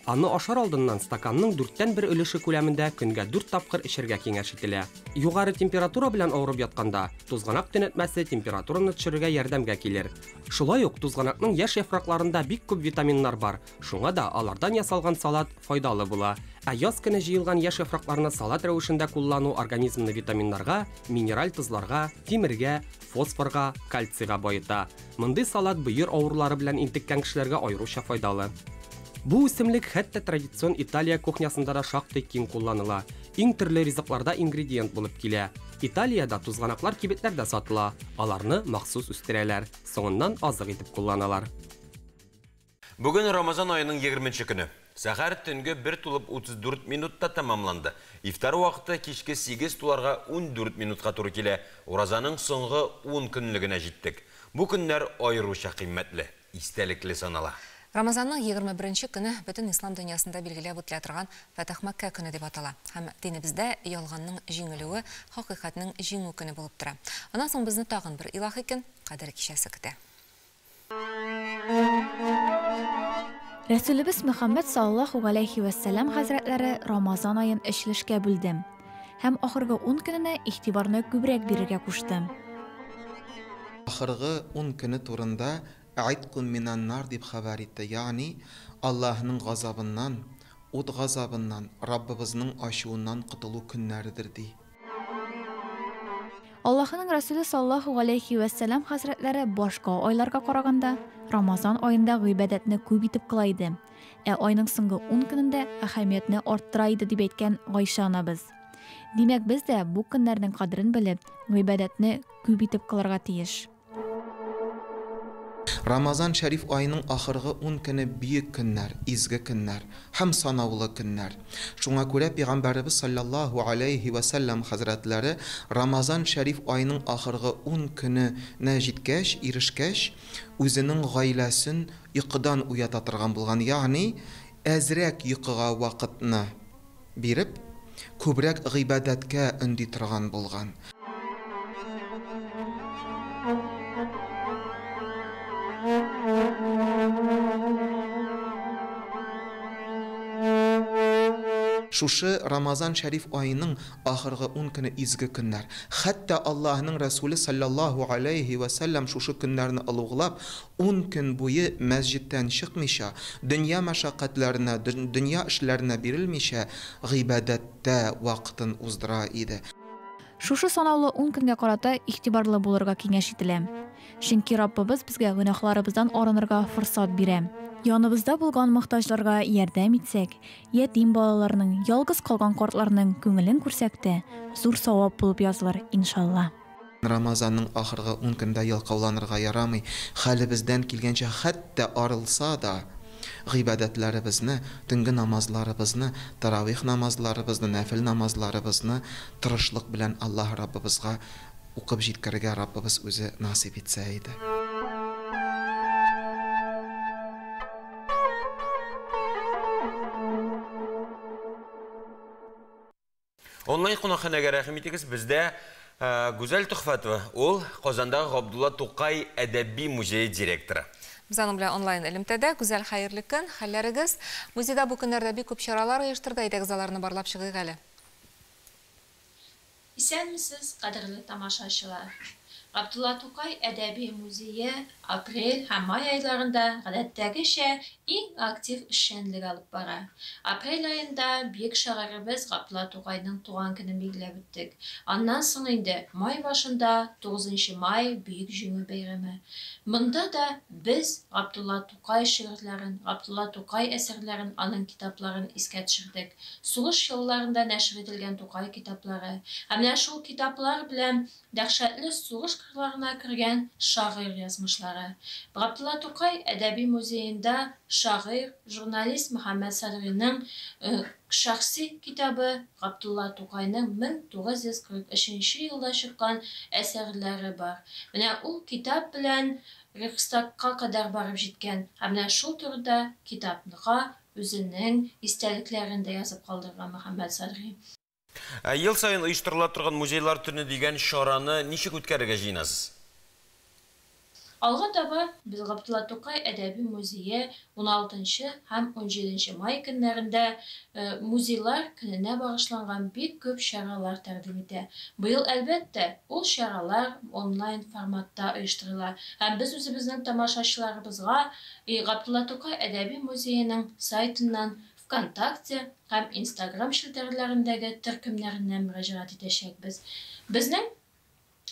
S11: Аны ашар алдыннан стаканның 1/4 өлеше күләмендә көнгә 4 тапкыр эчәргә киңәш ителә. Югары температура белән авырып ятканда, тузганак төнәтмәсе температураны төшерергә ярдәмгә килер. Шулай ук тузганакның яшь яфракларында бик күп витаминнар бар, шуңа да алардан ясалган салат файдалы була. Ә яз көне җыелган яшь яфракларны салат рәвешендә куллану организмны витаминнарга, минераль тозларга, тимергә, фосфорга, кальцийга баета. Мондый салат бөер авырулары белән интеккән кешеләргә аеруча файдалы. Бу үсемлек хәтта традицион Италия кухнясында да шактый киң кулланыла. Иң төрле ризыкларда ингредиент булып килә. Италиядә тузганаклар кибетләрдә сатыла. Аларны махсус үстерәләр, соңыннан азык итеп кулланалар.
S1: Бүген Рамазан аеның 20 көне. Сәхәр төнге 1:34 минутта тәмамланды. Ифтар вакыты кичке 8:14 минутка туры килә. Уразаның соңгы 10 көнлегенә җиттек. Бу көннәр аеруча кыйммәтле, истәлекле санала.
S2: Рамазанның 21 көне бөтен ислам дөньясында билгеләп үтелә торган Фәтх Мәккә көне дип атала. Һәм динебездә ялганның җиңелүе, хакыйкатьнең җиңү көне булып тора. Аннан соң безне тагын бер илаһи көн, Кадер кичәсе көтә.
S17: Рәсүлебез Мөхәммәд саллаллаһу галәйһи вәссәлам хәзрәтләре Рамазан аен өч өлешкә бүлде һәм ахыргы 10 көненә игътибарны күбрәк бирергә кушты.
S8: Ахыргы 10 көне турында Айткун минаннар дип хәбәр итте, ягъни Аллаһның газабыннан, ут газабыннан, Раббыбызның ачуыннан котылу көннәредер ди.
S17: Аллаһның Расулы саллаллаһу галәйһи вәссәлам хәзрәтләре башка айларга караганда Рамазан аенда гыйбадәтне күп итеп кыла иде, ә айның соңгы 10 көнендә әһәмиятне арттыра иде дип әйткән Гайшә анабыз. Димәк, без дә бу көннәрнең кадерен белеп, гыйбадәтне күп итеп кылырга тиеш.
S8: Рамазан шәриф аеның ахыргы 10 көне бөек көннәр, изге көннәр һәм санаулы көннәр. Шуңа күрә Пәйгамбәребез саллаллаһу алейхи ва саллям хәзрәтләре Рамазан шәриф аеның ахыргы 10 көненә җиткәч, ирешкәч, үзенең гаиләсен йокыдан уята торган булган, ягъни әзрәк йокыга вакытны биреп, Күбрәк гыйбадәткә өнди торган булган. Шушы Рамазан шәриф аеның ахыргы ун көне изге көннәр. Хәтта Аллаһының Рәсүле салләллаһу галәйһи вә сәлләм шушы көннәрне олуглап, ун көн буе мәсҗидтән чыкмыйча, дөнья мәшәкатьләренә, дөнья эшләренә бирелмичә, гыйбадәттә вакытын уздыра иде.
S23: Шушы санаулы ун көнгә карата игътибарлы булырга киңәш ителә. Чөнки Раббыбыз безгә гөнаһларыбыздан арынырга форсат бирә. Яныбызда булган мохтаҗларга ярдәм итсәк, ятим балаларның, ялгыз калган картларның күңелен күрсәк тә, зур савап булып язылыр, иншалла.
S8: Рамазанның ахыргы ун көндә ялкауланырга ярамый, хәлебездән килгәнчә хәтта арылса да, гыйбадәтләребезне, төнге намазларыбызны, таравих намазларыбызны, нәфел намазларыбызны тырышлык белән Аллаһ Раббыбызга укып җиткерергә Раббыбыз үзе насыйп итсә иде.
S1: Онлайн кунакханәгә рәхим итегез, бездә Гүзәл Төхфәтова, ул Казандагы Габдулла Тукай әдәби музее директоры.
S2: Без аның белән онлайн элемтәдә. Гүзәл, хәерле көн, хәлләрегез? Музейда бу көннәрдә бик күп чаралар оештырды, әйдәгез аларны барлап чыгыйк әле.
S13: Исәнмесез, кадерле тамашачылар! Габдулла Тукай әдәби музее апрель һәм май айларында гадәттәгечә иң актив эшчәнлек алып бара. Апрель аенда бөек шагыйребез Габдулла Тукайның туган көнен билгеләп үттек. Аннан соң инде май башында 9 май Бөек Җиңү бәйрәме. Монда да без Габдулла Тукай шигырьләрен, Габдулла Тукай әсәрләрен, аның китапларын искә төшердек. Сугыш елларында нәшер ителгән Тукай китаплары. Һәм менә шул китаплар белән дәһшәтле сугыш кырларына кергән шагыйрь язмышлары. Габдулла Тукай әдәби музеенда шагыйрь, журналист Мөхәммәт Садриның шәхси китабы Габдулла Тукайның 1943 елда чыккан әсәрләре бар. Менә ул китап белән Рейхстагка кадәр барып җиткән һәм менә шул турыда китапныка үзенең истәлекләрен дә язып калдырган Мөхәммәт Садри.
S1: Ә ел саен оештырыла торган музейлар төне дигән чараны ничек үткәрергә җыенасыз?
S13: Алга таба без Габдулла Тукай әдәби музее 16 һәм 17 май көннәрендә музейлар көненә багышланган бик күп чаралар тәкъдим итә. Быел, әлбәттә, ул чаралар онлайн форматта оештырыла. Һәм без үзебезнең тамашачыларыбызга Габдулла Тукай әдәби музееның сайтыннан ВКонтакте һәм Инстаграм челтәрләрендәге төркемнәреннән мөрәҗәгать итәчәкбез. Безнең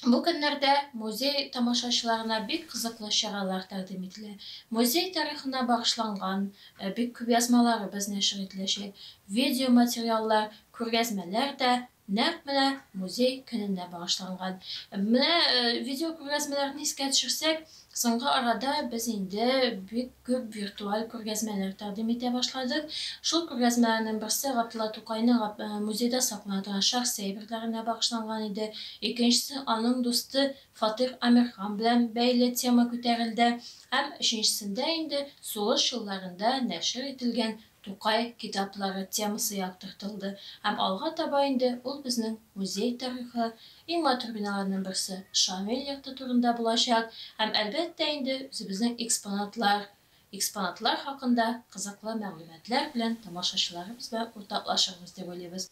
S13: бу көннәрдә музей тамашачыларына бик кызыклы чаралар тәкъдим ителә. Музей тарихына багышланган бик күп язмаларыбыз нәшер ителәчәк. Видеоматериаллар, күргәзмәләр дә нәкъ менә музей көненә багышланган. Менә видеокүргәзмәләрне искә төшерсәк, соңгы арада без инде бик күп виртуаль күргәзмәләр тәкъдим итә башладык. Шул күргәзмәләрнең берсе Габдулла Тукайның музейда саклана торган шәхси әйберләренә багышланган иде. Икенчесе аның дусты Фатих Әмирхан белән бәйле тема күтәрелде. Һәм өченчесендә инде сугыш елларында нәшер ителгән Тукай китаплары темасы яктыртылды. Һәм алга таба инде ул безнең музей тарихы, иң матур биналарның берсе Шамил йорты турында булачак. Һәм әлбәттә инде үзебезнең экспонатлар, экспонатлар хакында кызыклы мәгълүматлар белән тамашачыларыбыз белән уртаклашырбыз дип уйлыйбыз.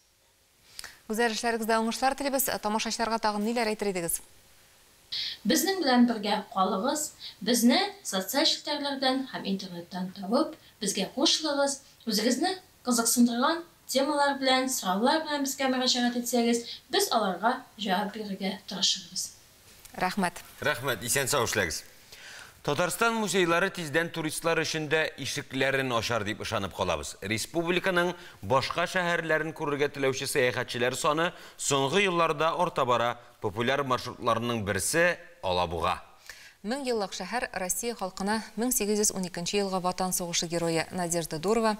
S2: Гүзәл, эшләрегездә уңышлар телибез. Тамашачыларга тагын ниләр әйтер идегез?
S13: Безнең белән бергә калыгыз, безне социаль челтәрләрдән һәм интернеттан табып, безгә кушылыгыз, үзегезне кызыксындырган темалар белән, сораулар белән безгә мөрәҗәгать итсәгез, без аларга җавап бирергә тырышырбыз.
S2: Рәхмәт.
S1: Рәхмәт, исән-сау эшләгез. Татарстан музейлары тиздән туристлар өчен дә ишекләрен ачар дип ышанып калабыз. Республиканың башка шәһәрләрен күрергә теләүче сәяхәтчеләр саны соңгы елларда арта бара. Популяр маршрутларның берсе Алабуга.
S2: Мең еллык шәһәр Россия халкына 1812 елгы Ватан сугышы герое Надежда Дурова,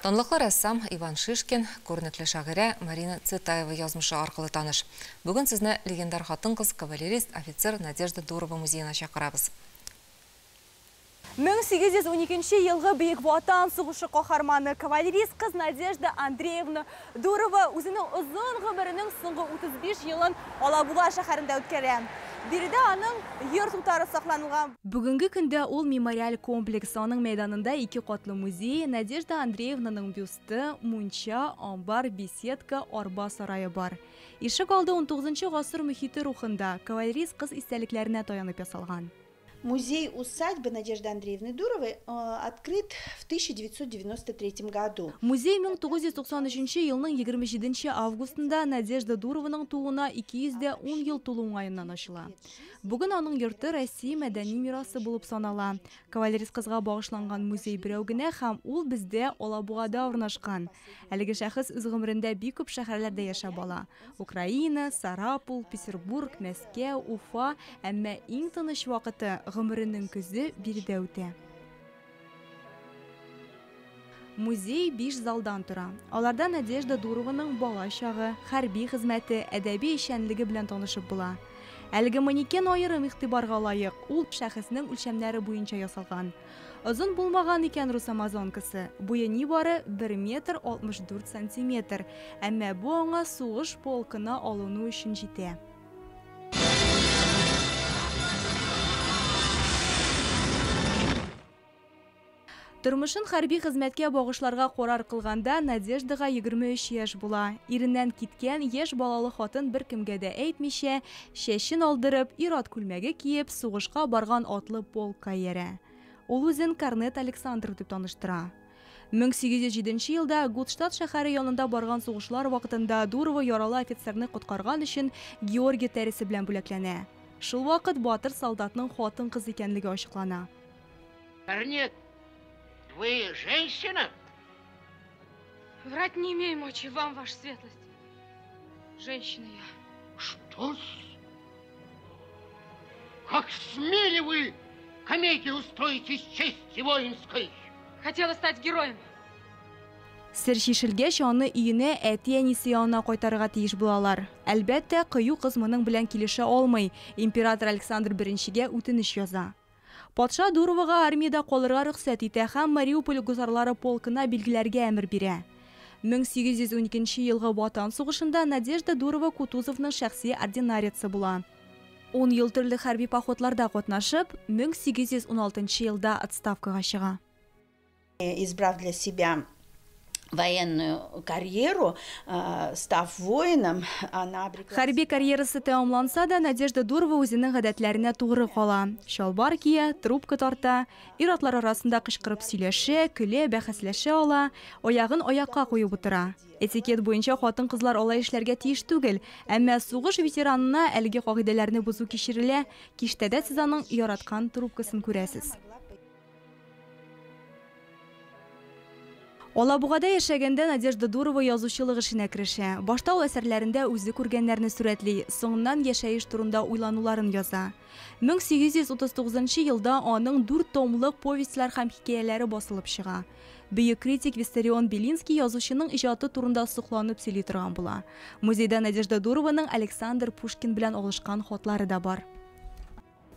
S2: данлыклы рәссам Иван Шишкин, күренекле шагыйрә Марина Цветаева язмышы аркылы таныш. Бүген сезне легендар хатын-кыз, кавалерист, офицер Надежда Дурова музеена чакырабыз.
S6: 1812 елгы Бөек Ватан сугышы каһарманы, кавалерист кыз Надежда Андреевна Дурова үзенең озын гомеренең соңгы 35 елын Алабуга шәһәрендә үткәрә. Биредә аның йорт утары сакланылган.
S4: Бүгенге көндә ул мемориаль комплекс, аның мәйданында ике катлы музей, Надежда Андреевнаның бюсты, мунча, амбар, беседка, арба сарае бар. Ишек алды 19 гасыр мөхите рухында, кавалерист кыз истәлекләренә таянып ясалган.
S14: Музей-усадьба Надежды Андреевны Дуровой открыт в 1993 году.
S4: Музей 1993 елның 27 августында Надежда Дурованың тууына 210 ел тулу уңаеннан ачыла. Бүген аның йорты Россия мәдәни мирасы булып санала. Кавалерист кызга багышланган музей берәү генә һәм ул бездә Алабугада урнашкан. Әлеге шәхес үз гомерендә бик күп шәһәрләрдә яшәп ала. Украина, Сарапул, Петербург, Мәскәү, Уфа, әмма иң тыныч вакыты гомеренең көзе биредә үтә. Музей 5 залдан тора. Аларда Надежда Дурованың бала чагы, хәрби хезмәте, әдәби эшчәнлеге белән танышып була. Әлеге манекен аерым игътибарга лаек, ул шәхеснең үлчәмнәре буенча ясалган. Озын булмаган икән рус амазонкасы, буе нибары 1 метр 64 сантиметр, әмма бу аңа сугыш полкына алыну өчен җитә. Тормышын хәрби хезмәткә багышларга карар кылганда Надеждага 23 яшь була. Иреннән киткән яшь балалы хатын беркемгә дә әйтмичә, чәчен алдырып, ир-ат күлмәге киеп, сугышка барган атлы полкка иярә. Ул үзен Корнет Александров дип таныштыра. 1807 елда Гудштадт шәһәре янында барган сугышлар вакытында Дурова яралы офицерны коткарган өчен Георгий тәресе белән бүләкләнә. Шул вакыт батыр солдатның хатын-кыз икәнлеге ачыклана.
S15: Корнет, вы женщина?
S9: Врать не имею мочи вам, ваша светлость. Женщина я.
S15: Что? Как смели вы комедию устроить из чести воинской?
S9: Хотела стать героем.
S4: Сер чишелгәч, аны өенә әти-әнисе янына кайтарырга тиеш булалар. Әлбәттә, кыю кыз моның белән килешә алмый. Император Александр I-гә үтенеч яза. Патша Дуровага армиядә калырга рөхсәт итә һәм Мариуполь гусарлары полкына билгеләргә әмер бирә. 1812 елгы Ватан сугышында Надежда Дурова Кутузовның шәхси ординарицы була. 10 ел төрле хәрби походларда катнашып, 1816 елда отставкага чыга.
S14: Избрав для себя военную карьеру, став воином, она обрекла...
S4: Хәрби карьерасы тәмамланса да, Надежда Дурова үзенең гадәтләренә тугры кала. Чалбар кия, трубка тарта, ир-атлар арасында кычкырып сөйләшә, көлә, бәхәсләшә ала, аягын аякка куеп утыра. Этикет буенча хатын-кызлар алай эшләргә тиеш түгел, әмма сугыш ветеранына әлеге кагыйдәләрне бозу кичерелә. Киштәдә сез аның яраткан трубкасын күрәсез. Алабугада яшәгәндә Надежда Дурова язучылык эшенә керешә. Башта ул әсәрләрендә үзе күргәннәрне сурәтли, соңыннан яшәеш турында уйлануларын яза. 1839 елда аның 4 томлык повестьләр һәм хикәяләре басылып чыга. Бөек критик Виссарион Белинский язучының иҗаты турында сокланып сөйли торган була. Музейда Надежда Дурованың Александр Пушкин белән алышкан хатлары да бар.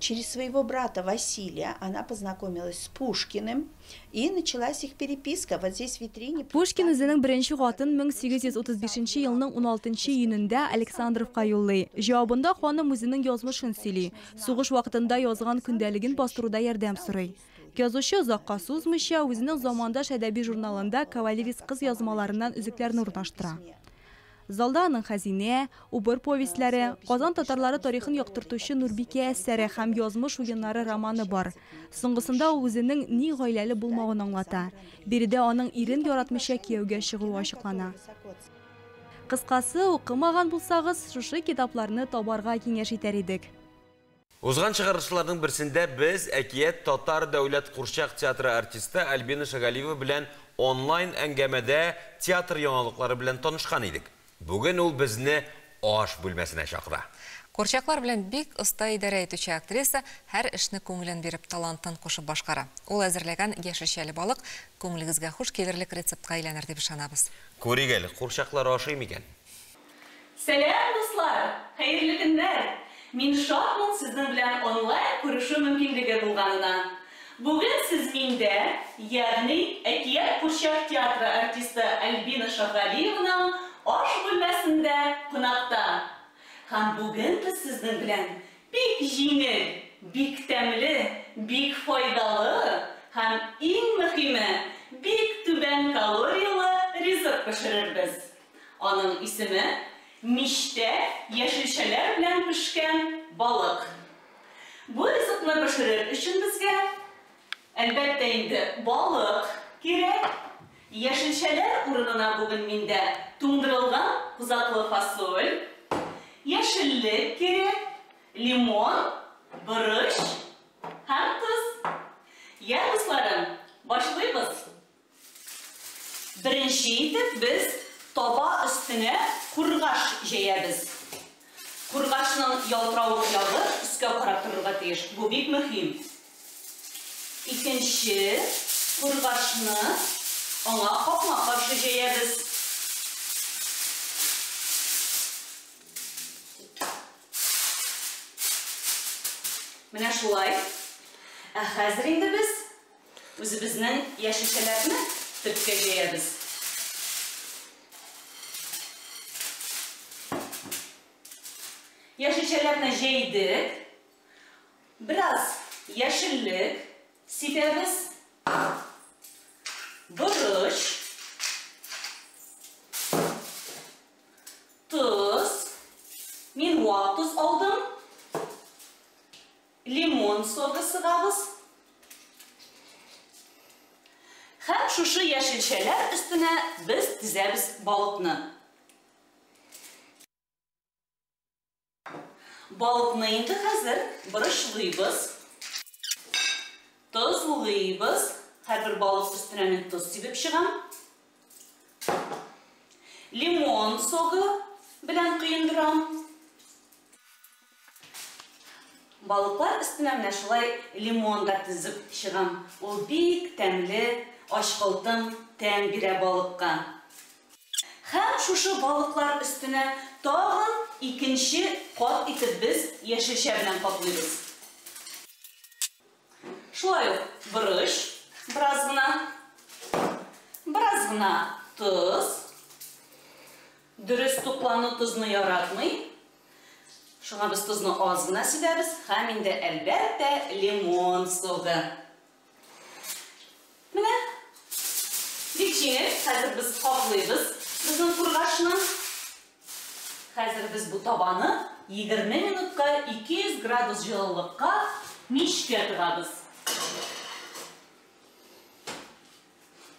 S14: Через своего брата Василия она познакомилась с Пушкиным, и началась их переписка. Вот здесь в витрине...
S4: Пушкин үзенең беренче хатын 1835 елның 16 июнендә Александровка юллый. Җавабында ханым үзенең язмышын сөйли. Сугыш вакытында язган көндәлеген бастыруда ярдәм сорый. Язучы озакка сузмыйча үзенең Замандаш әдәби журналында кавалерист кыз язмаларыннан өзекләрне урнаштыра. Залда аның Хәзинә, Убыр повестьләре, Казан татарлары тарихын яктыртучы Нурбикә әсәре һәм Язмыш уеннары романы бар. Соңгысында ул үзенең ни гаиләле булмавын аңлата. Биредә аның ирен яратмыйча кияүгә чыгуы ачыклана. Кыскасы, укымаган булсагыз, шушы китапларны табарга киңәш итәр идек.
S1: Узган чыгарылышларның берсендә без Әкият татар дәүләт курчак театры артисты Альбина Шагалиева белән онлайн әңгәмәдә театр яңалыклары белән танышкан идек. Бүген ул безне аш бүлмәсенә чакыра.
S2: Курчаклар белән бик оста идарә итүче актриса һәр эшне күңелен биреп, талантын кушып башкара. Ул әзерләгән яшелчәле балык күңелегезгә хуш килерлек рецептка әйләнер дип ышанабыз.
S1: Күрик әле, курчаклар ашый микән?
S16: Сәлам, дуслар! Хәерле көннәр! Мин шатмын сезнең белән онлайн күрешү мөмкинлеге булганына. Бүген сез миндә, ягъни Әкият курчак театры артисты Альбина Шаһгалиеваның аш бүлмәсендә кунакта. Һәм бүген без сезнең белән бик җиңел, бик тәмле, бик файдалы һәм иң мөһиме, бик түбән калорияле ризык пешерербез. Аның исеме, мичтә яшелчәләр белән пешкән балык. Бу ризыкны пешерер өчен безгә, әлбәттә инде, балык кирәк. Яшелчәләр урынына бүген миндә туңдырылган кузаклы фасоль, яшеллек кирәк, лимон, борыч һәм тоз. Йә, дусларым, башлыйбыз! Беренче итеп без таба өстенә кургаш җәябез. Кургашның ялтыравык ягы өскә карап торырга тиеш, бу бик мөһим. Икенче кургашны аңа капма-каршы җәябез. Менә шулай. Ә хәзер инде без Үзебезнең яшелчәләрне төпкә җәябез. Яшелчәләрне җәйдек. Бераз яшеллек сибәбез. Борыч. Тоз. Мин вак тоз алдым. Лимон согы сыгабыз. Һәм шушы яшелчәләр өстенә без тезәбез балыкны. Балыкны инде хәзер борычлыйбыз, тозлыйбыз. Һәрбер балык өстенә мин тоз сибеп чыгам. Лимон согы белән коендырам. Балыклар өстенә менә шулай лимон да тезеп чыгам. Ул бик тәмле, ачкылтым тәм бирә балыкка. Һәм шушы балыклар өстенә тагын икенче кат итеп без яшелчә белән каплыйбыз. Шулай ук борыч, бераз гына, бераз гына тоз. Дөрес туклану тозны яратмый. Шуңа без тозны аз гына сибәбез һәм инде, әлбәттә, лимон согы. Менә бик җиңел. Хәзер без каплыйбыз безнең кургашны. Хәзер без бу табаны 20 минутка 200 градус җылылыкка мичкә тыгабыз.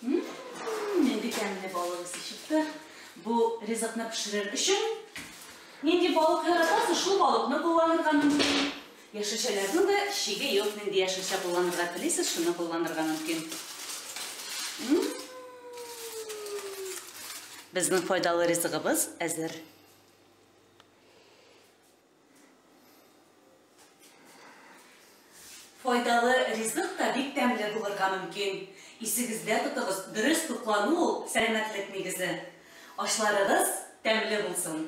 S16: Нинди тәмле балык исе чыкты. Бу ризыкны пешерер өчен нинди балык яратасыз, шул балыкны кулланырга мөмкин. Яшелчәләрнең дә чиге юк, нинди яшелчә кулланырга телисез, шуны кулланырга мөмкин. Безнең файдалы ризыгыбыз әзер. Файдалы ризык та бик тәмле булырга мөмкин. Исегездә тотыгыз, дөрес туклану ул, сәламәтлек нигезе. Ашларыгыз тәмле булсын!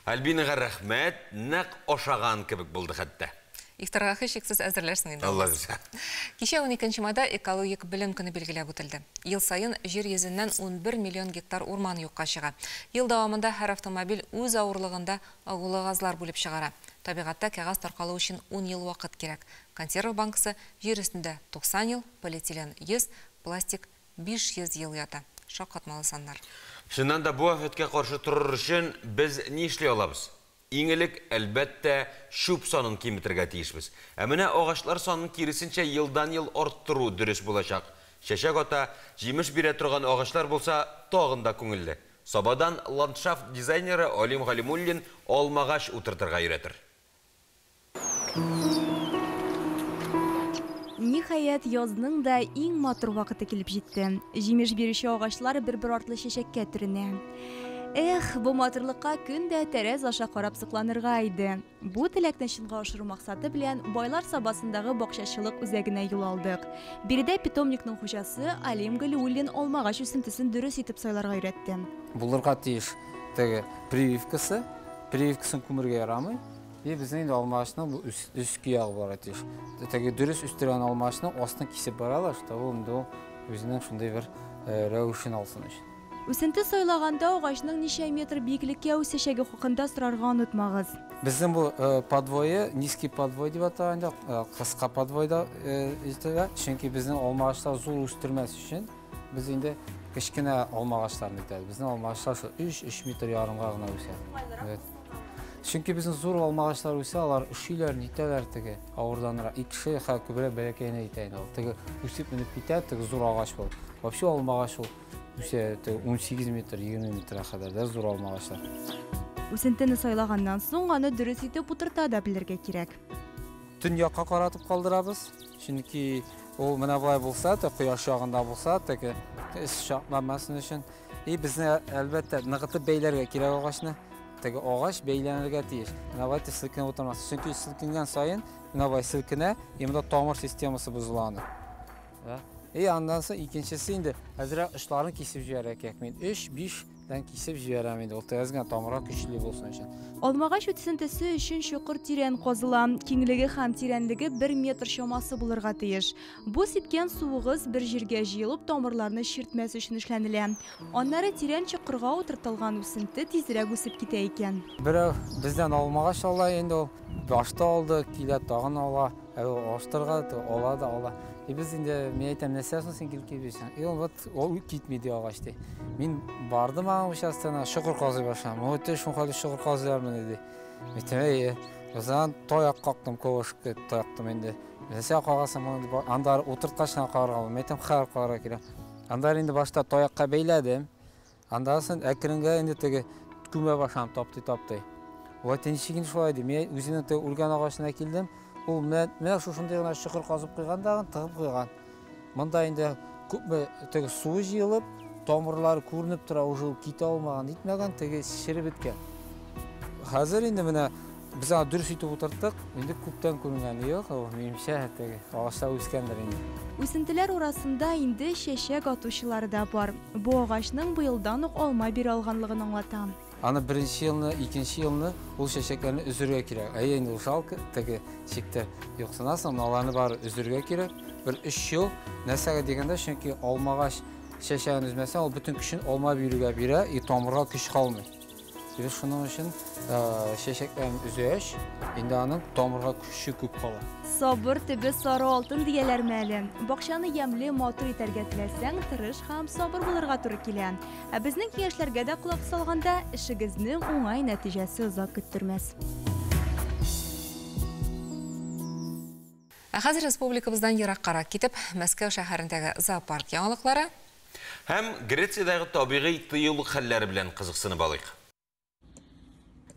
S1: Альбинага рәхмәт, нәкъ ашаган кебек булды хәтта.
S2: Ифтарга һичшиксез әзерләрсең инде,
S1: Алла
S2: Алмаз.
S1: бирсә.
S2: Кичә уникенче майда экологик белем көне билгеләп үтелде. Ел саен җир йөзеннән 11 миллион гектар урман юкка чыга. Ел дәвамында һәр автомобиль үз авырлыгында агулы газлар бүлеп чыгара. Табигатьтә кәгазь таркалу өчен ун ел вакыт кирәк. Консерва банкасы җир өстендә 90 ел, полиэтилен 100, пластик 500 ел ята. Шаккатмалы саннар.
S1: Чыннан да, бу афәткә каршы торыр өчен без ни эшли алабыз? Иң элек, әлбәттә, чүп санын киметергә тиешбез. Ә менә агачлар санын киресенчә елдан-ел арттыру дөрес булачак. Чәчәк ата, җимеш бирә торган агачлар булса, тагын да күңелле. Сабадан ландшафт дизайнеры Алим Галимуллин алмагач утыртырга өйрәтер.
S4: Ниһаять, язның да иң матур вакыты килеп җитте. Җимеш бирүче агачлар бер-бер артлы чәчәккә төренә. Эх, бу матурлыкка көн дә тәрәз аша карап сокланырга иде. Бу теләкне чынга ашыру максаты белән Байлар Сабасындагы бакчачылык үзәгенә юл алдык. Биредә питомникның хуҗасы Алим Галиуллин алмагач үсентесен дөрес итеп сайларга өйрәтте.
S7: Булырга тиеш теге прививкасы. Прививкасын күмергә ярамый. И безнең инде алмагачның бу өске ягы булырга тиеш. Теге дөрес үстергән алмагачның астын кисеп баралар, чтобы инде ул үзенең шундый бер рәвешен алсын өчен.
S4: Үсенте сайлаганда агачның ничә метр биеклеккә үсәчәге хакында сорарга онытмагыз.
S7: Безнең бу подвое, низкий подвой дип атала инде, кыска подвойда ителә, чөнки безнең алмагачлар зур үстермәс өчен без инде кечкенә алмагачларны итәбез. Безнең алмагачлар шул 3-3 метр ярымга гына үсә. Чөнки безнең зур алмагачлар үсә, алар өшиләр, нитәләр теге авырданрак. Ике кеше хәл күбрәк бәләкәйне итә инде ул. Теге үсеп менеп китә, теге зур агач булып. Вообще алмагач ул үсә теге 18 метр, 20 метрга кадәр дә зур алмагачлар.
S4: Үсентене сайлаганнан соң аны дөрес итеп утырта да белергә кирәк.
S7: Төньякка каратып калдырабыз. Чөнки ул менә болай булса, те кояш ягында булса, теге эс чакламасын өчен. И безне әлбәттә ныгытып бәйләргә кирәк агачны. Теге агач бәйләнергә тиеш. Менә болай селкенеп утырмас. Чөнки селкенгән саен менә болай селкенә, и монда тамыр системасы бозыла аны. И аннан соң икенчесе инде әзрәк очларын кисеп җибәрергә кирәк. Мин 3-5-тән кисеп җибәрәм инде. Ул тәз генә тамырга көчле булсын өчен.
S4: Алмагач үсентесе өчен чокыр тирән казыла. Киңлеге һәм тирәнлеге 1 метр чамасы булырга тиеш. Бу сипкән суыгыз бер җиргә җыелып тамырларны чиртмәс өчен эшләнелә. Аннары тирән чокырга утыртылган үсенте тизрәк үсеп китә икән.
S7: Берәү бездән алмагач ала инде ул. Башта алды, килә тагын ала. Алыштырга ала да ала. И без инде, мин әйтәм, нәрсә соң син килеп килмисең? И ул вот, ул китми ди агач ди. Мин бардым аның участогына, чокыр казый башладым. Ул әйтте, шул хәлдә чокыр казыйлармыни ди. Мин әйтәм, әйе. Узан таяк кактым, ковышка таяктым инде. Нәрсә кагасың моны дип, анда утырткач кына карарга булдым. Мин әйтәм, хәер карарга кирәк. Анда инде башта таякка бәйләдем. Андан соң әкренгә инде теге күмә башладым, таптый-таптый. Ул әйтте, ничек инде шулай ди. Мин үзенең теге үлгән агачына килдем. Ул менә шушындый гына чокыр казып куйган да, тыгып куйган. Монда инде күпме теге суы җыелып, тамырлары күренеп тора, уже ул китә алмаган, нитмәгән, теге череп беткән. Хәзер инде менә без аны дөрес итеп утырттык, инде күптән күренгәне юк, ул минемчә теге агачлар үскәндер инде.
S4: Үсентеләр арасында инде чәчәк атучылары да бар. Бу агачның быелдан ук алма бирә алганлыгын аңлата.
S7: Аны беренче елны, икенче елны ул чәчәкләрне өзергә кирәк. Әйе, инде ул жалко, теге чиктә юксынасың, аларны бары өзергә кирәк. Бер 3 ел нәрсәгә дигәндә, чөнки алмагач чәчәген өзмәсәң, ул бөтен көчен алма бирүгә бирә, и тамырга көч калмый. Без шуның өчен чәчәкләрен өзәч, инде аның тамырга көче күп кала.
S4: Сабыр төбе сары алтын дияләрме әле? Бакчаны ямьле, матур итәргә теләсәң, тырыш һәм сабыр булырга туры килә. Ә безнең киңәшләргә дә колак салганда, эшегезнең уңай нәтиҗәсе озак көттермәс.
S2: Ә хәзер республикабыздан ераккарак китеп, Мәскәү шәһәрендәге зоопарк яңалыклары
S1: һәм Грециядәге табигый тыюлык хәлләре белән кызыксынып алыйк.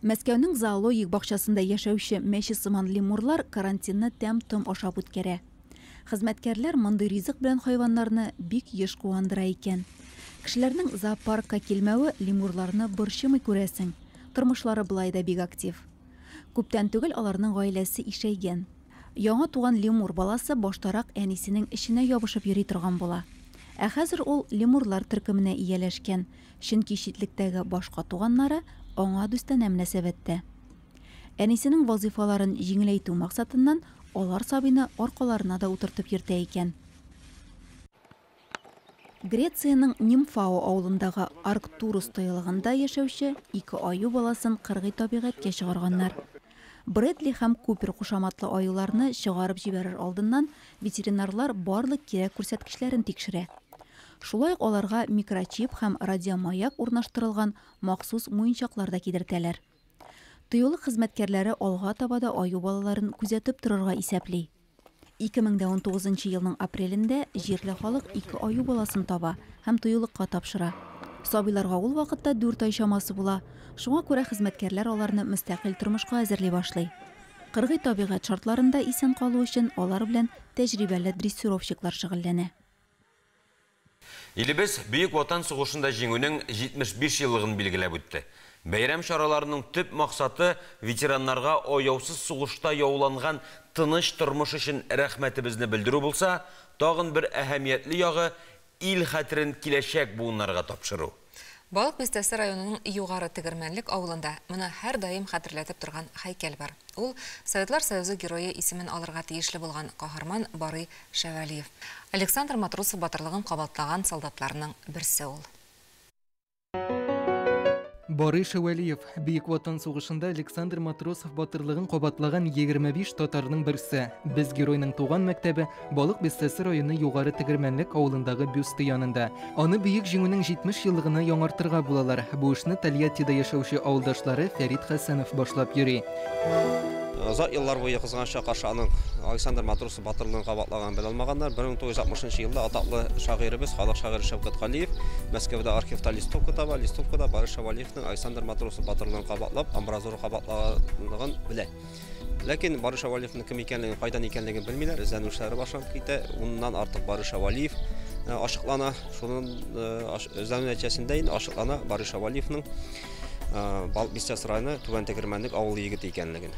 S3: Мәскәүнең зоологик бакчасында яшәүче мәче сыман лемурлар карантинны тәм-том ашап үткәрә. Хезмәткәрләр мондый ризык белән хайваннарны бик еш куандыра икән. Кешеләрнең зоопаркка килмәве лемурларны борчымый күрәсең. Тормышлары былай да бик актив. Күптән түгел аларның гаиләсе ишәйгән. Яңа туган лемур баласы баштарак әнисенең эченә ябышып йөри торган була. Ә хәзер ул лемурлар төркеменә ияләшкән, чөнки читлектәге башка туганнары аңа дустанә мөнәсәбәттә. Әнисенең вазифаларын җиңеләйтү максатыннан алар сабыйны аркаларына да утыртып йөртә икән. Грециянең Нимфао авылындагы Арктурус тыюлыгында яшәүче ике аю баласын кыргый табигатькә чыгарганнар. Брэдли һәм Купер кушаматлы аюларны чыгарып җибәрер алдыннан ветеринарлар барлык кирәк күрсәткечләрен тикшерә. Шулай ук аларга микрочип һәм радиомаяк урнаштырылган махсус муенчаклар да кидертәләр. Тыюлык хезмәткәрләре алга таба да аю балаларын күзәтеп торырга исәпли. 2019 елның апрелендә җирле халык ике аю баласын таба һәм тыюлыкка тапшыра. Сабыйларга ул вакытта 4 ай чамасы була. Шуңа күрә хезмәткәрләр аларны мөстәкыйль тормышка әзерли башлый. Кыргый табигать шартларында исән калу өчен алар белән тәҗрибәле дрессировщиклар шөгыльләнә.
S1: Илебез Бөек Ватан сугышында җиңүнең 75 еллыгын билгеләп үтте. Бәйрәм чараларының төп максаты ветераннарга аяусыз сугышта яуланган тыныч тормыш өчен рәхмәтебезне белдерү булса, тагын бер әһәмиятле ягы ил хәтерен киләчәк буыннарга тапшыру.
S2: Балык Бистәсе районының Югары Тегермәнлек авылында моны һәрдаим хәтерләтеп торган һәйкәл бар. Ул Советлар Союзы Герое исемен алырга тиешле булган каһарман Барый Шәвәлиев. Александр Матросов батырлыгын кабатлаган солдатларның берсе ул.
S10: Барый Шәвәлиев Бөек Ватан сугышында Александр Матросов батырлыгын кабатлаган 25 татарның берсе. Без геройның туган мәктәбе Балык Бистәсе районы Югары Тегермәнлек авылындагы бюсты янында. Аны Бөек Җиңүнең 70 еллыгына яңартырга булалар. Бу эшне Тольяттида яшәүче авылдашлары Фәрит Хәсәнов башлап йөри.
S12: Озак еллар буе кызганычка каршы аның Александр Матросов батырлыгын кабатлаганын белә алмаганнар. 1960 елда атаклы шагыйребез, халык шагыйре Шәүкәт Галиев Мәскәүдә архивта листовка таба. Листовкада Барый Шәвәлиевның Александр Матросов батырлыгын кабатлап, амбразура кабатлаганлыгын белә. Ләкин Барый Шәвәлиевның кем икәнлеген, кайдан икәнлеген белмиләр. Эзләнү эшләре башланып китә. Уннан артык Барый Шәвәлиев ачыклана. Шуның эзләнү нәтиҗәсендә инде ачыклана Барый Шәвәлиевның Балык Бистәсе районы Түбән Тегермәнлек авылы егете икәнлеген.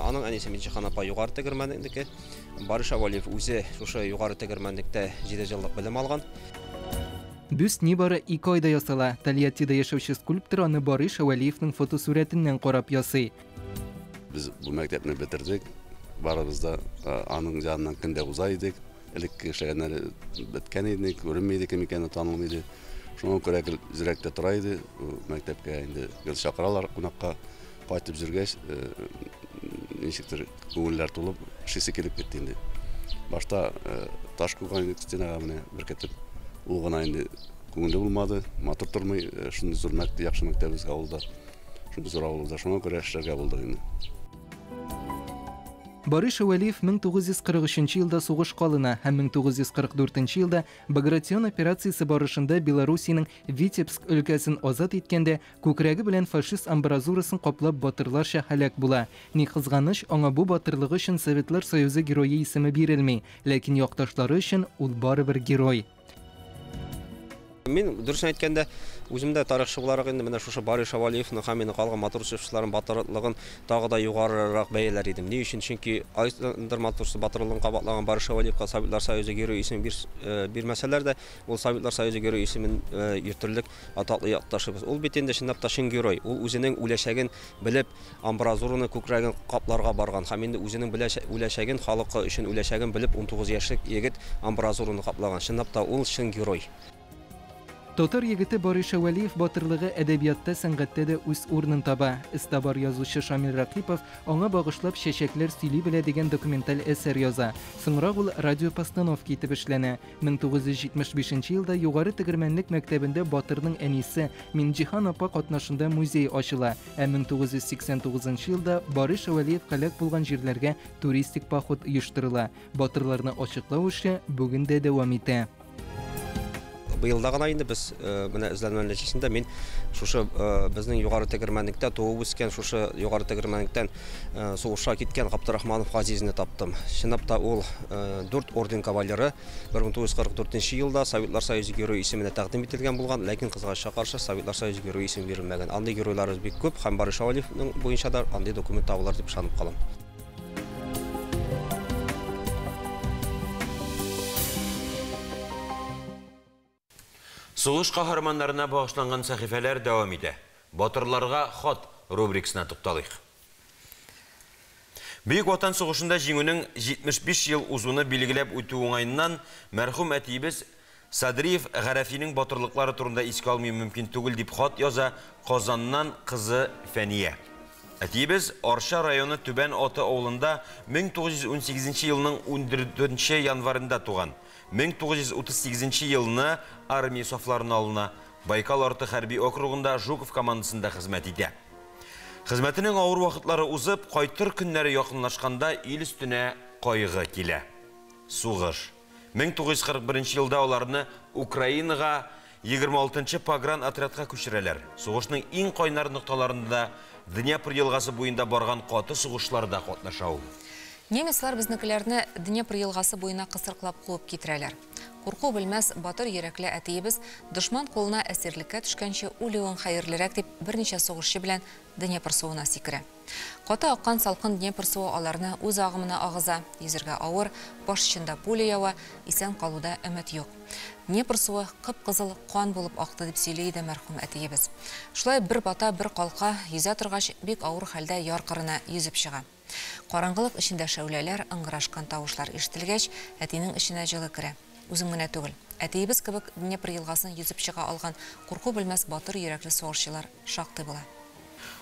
S12: Аның әнисе Минҗиһан апа Югары Тегермәнлекнеке. Барый Шәвәлиев үзе шушы Югары Тегермәнлектә 7 еллык белем алган.
S10: Бюст нибары 2 айда ясала. Тольяттида яшәүче скульптор аны Барый Шәвәлиевның фотосурәтеннән карап ясый.
S18: Без бу мәктәпне бетердек. Барыбыз да аның яныннан көндә уза идек. Элек эшләгәннәре беткән иде, күренми иде, кем икәне танылмый иде. Шуңа күрә гел зирәктә тора иде. Мәктәпкә инде гел чакыралар кунакка. Кайтып йөргәч, ничектер күңелләр тулып, шисе килеп китте инде. Башта таш куйган идек стенага менә беркетеп. Ул гына инде күңелле булмады, матур тормый. Шундый зур мәктәп, яхшы мәктәбебез авылда. Шундый зур авылда. Шуңа күрә эшләргә булдык инде.
S10: Барый Шәвәлиев 1943 елда сугышка алына һәм 1944 елда Багратион операциясе барышында Белоруссиянең Витебск өлкәсен азат иткәндә күкрәге белән фашист амбразурасын каплап батырларча һәлак була. Ни кызганыч, аңа бу батырлыгы өчен Советлар Союзы герое исеме бирелми, ләкин якташлары өчен ул барыбер герой.
S12: Мин дөресен әйткәндә, үзем дә тарихчы буларак инде менә шушы Барый Шәвәлиевның һәм инде калган матросовчыларның батырлыгын тагы да югарырак бәяләр идем. Ни өчен? Чөнки Александр Матросов батырлыгын кабатлаган Барый Шәвәлиевка Советлар Союзы герое исемен бирмәсәләр дә, ул Советлар Союзы герое исемен йөртерлек атаклы якташыбыз. Ул бит инде чынлап та чын герой. Ул үзенең үләчәген белеп, амбразураны күкрәген капларга барган һәм инде үзенең үләчәген, халкы өчен үләчәген белеп, 19 яшьлек егет амбразураны каплаган. Чынлап та ул чын герой.
S10: Татар егете Барый Шәвәлиев батырлыгы әдәбиятта, сәнгатьтә дә үз урынын таба. Эзтабар язучы Шамил Рәкыйпов аңа багышлап Чәчәкләр сөйли белә дигән документаль әсәр яза. Соңрак ул радиопостановка итеп эшләнә. 1975 елда Югары Тегермәнлек мәктәбендә батырның әнисе Минҗиһан апа катнашында музей ачыла. Ә 1989 елда Барый Шәвәлиев һәлак булган җирләргә туристик поход оештырыла. Батырларны ачыклау эше бүген дә дәвам итә.
S12: Быелда гына инде без менә эзләнү нәтиҗәсендә мин шушы безнең Югары Тегермәнлектә туып үскән, шушы Югары Тегермәнлектән сугышка киткән Габдрахманов Газизне таптым. Чынлап та ул 4 орден кавалеры 1944 елда Советлар Союзы герое исеменә тәкъдим ителгән булган, ләкин кызганычка каршы Советлар Союзы герое исеме бирелмәгән. Андый геройларыбыз бик күп һәм Барый Шәвәлиевның буенча да андый документ табылыр дип ышанып калам.
S1: Сугыш каһарманнарына багышланган сәхифәләр дәвам итә. Батырларга хат рубрикасына тукталыйк. Бөек Ватан сугышында җиңүнең 75 ел узуны билгеләп үтү уңаеннан мәрхүм әтиебез Садриев Гарәфинең батырлыклары турында искә алмый мөмкин түгел дип хат яза Казаннан кызы Фәния. Әтиебез Арча районы Түбән Аты авылында 1918 елның 14 январында туган. 1938 елны армия сафларына алына. Байкал арты хәрби округында Жуков командасында хезмәт итә. Хезмәтенең авыр вакытлары узып, кайтыр көннәре якынлашканда ил өстенә кайгы килә. Сугыш. 1941 елда аларны Украинага 26-нчы погран отрядка күчерәләр. Сугышның иң кайнар нокталарында Днепр елгасы буенда барган каты сугышларда катнаша ул.
S2: Немецлар безнекеләрне Днепр елгасы буена кысрыклап куып китерәләр. Курку белмәс батыр йөрәкле әтиебез дошман кулына әсирлеккә төшкәнче үлүең хәерлерәк дип берничә сугышчы белән Днепр суына сикерә. Каты аккан салкын Днепр суы аларны үз агымына агыза, йөзергә авыр, баш очында пуля ява, исән калуда өмет юк. Днепр суы кып-кызыл кан булып акты, дип сөйли иде мәрхүм әтиебез. Шулай бер бата, бер калка, йөзә торгач, бик авыр хәлдә яр кырына йөзеп чыга. Караңгылык эчендә шәүләләр, ыңгырашкан тавышлар ишетелгәч, әтинең эченә җылы керә. Үзем генә түгел, әтиебез кебек Днепр елгасын йөзеп чыга алган курку белмәс батыр йөрәкле сугышчылар шактый була.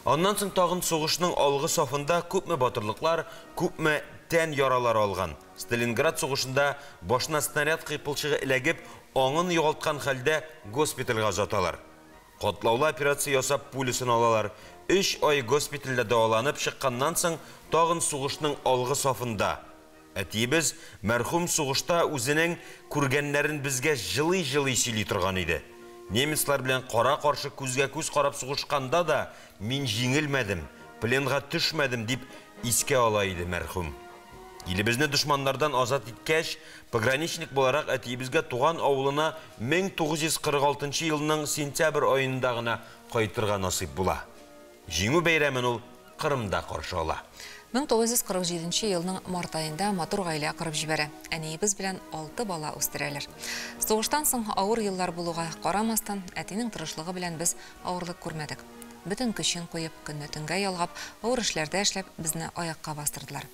S1: Аннан соң тагын сугышның алгы сафында күпме батырлыклар, күпме тән яралары алган. Сталинград сугышында башына снаряд кыйпылчыгы эләгеп, аңын югалткан хәлдә госпитальгә озаталар. Катлаулы операция ясап пулясын алалар. Өч ай госпитальдә дәваланып чыкканнан соң тагын сугышның алгы сафында. Әтиебез мәрхүм сугышта үзенең күргәннәрен безгә җылый-җылый сөйли торган иде. Немецлар белән кара-каршы күзгә-күз карап сугышканда да мин җиңелмәдем, пленга төшмәдем, дип искә ала иде мәрхүм. Илебезне дошманнардан азат иткәч, пограничник буларак әтиебезгә туган авылына 1946 елның сентябрь аенда гына кайтырга насыйп була. Җиңү бәйрәмен ул Кырымда каршы ала.
S2: 1947 елның март аенда матур гаилә корып җибәрә. Әниебез белән алты бала үстерәләр. Сугыштан соң авыр еллар булуга карамастан, әтинең тырышлыгы белән без авырлык күрмәдек. Бөтен көчен куеп, көнне төнгә ялгап, авыр эшләрдә эшләп, безне аякка бастырдылар.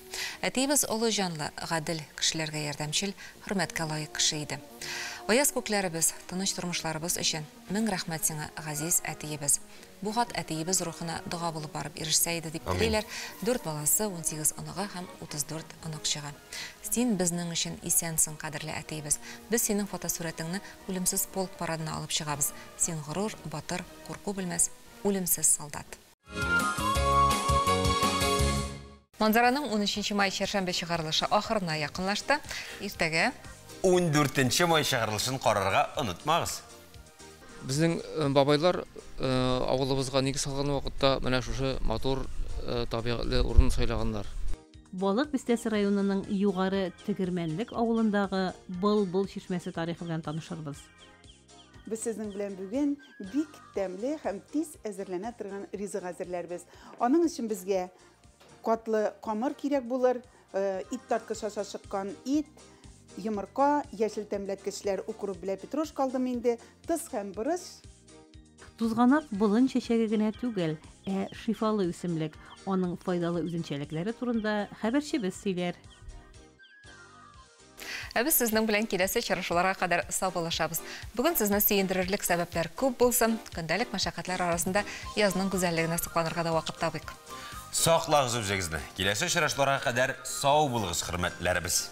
S2: Әтиебез олы җанлы, гадел, кешеләргә ярдәмчел, хөрмәткә лаек кеше иде. Аяз күкләребез, тыныч тормышларыбыз өчен мең рәхмәт сиңа, газиз әтиебез. Бу хат әтиебез рухына дога булып барып ирешсә иде, дип телиләр дүрт баласы, 18 оныгы һәм 34 оныкчыгы. Син безнең өчен исәнсең, кадерле әтиебез. Без синең фотосурәтеңне Үлемсез полк парадына алып чыгабыз. Син горур, батыр, курку белмәс, үлемсез солдат. Манзараның 13 май чәршәмбе чыгарылышы ахырына якынлашты. Иртәгә
S1: 14 май чыгарылышын карарга онытмагыз.
S5: Безнең бабайлар авылыбызга нигез салган вакытта менә шушы матур табигатьле урын сайлаганнар.
S19: Балык Бистәсе районының Югары Тегермәнлек авылындагы Былбыл чишмәсе тарихы белән танышырбыз.
S21: Без сезнең белән бүген бик тәмле һәм тиз әзерләнә торган ризык әзерләрбез. Аның өчен безгә катлы камыр кирәк булыр, ит тарткыч аша чыккан ит, йомырка, яшел тәмләткечләр, укроп белән петрушка алдым инде, тоз һәм борыч.
S19: Тузганак болын чәчәге генә түгел, ә шифалы үсемлек. Аның файдалы үзенчәлекләре турында хәбәрчебез сөйләр.
S2: Ә без сезнең белән киләсе очрашуларга кадәр саубуллашабыз. Бүген сезне сөендерерлек сәбәпләр күп булсын. Көндәлек мәшәкатьләр арасында язның гүзәллегенә сокланырга да вакыт табыйк.
S1: Саклагыз үзегезне. Киләсе очрашуларга кадәр сау булыгыз, хөрмәтләребез.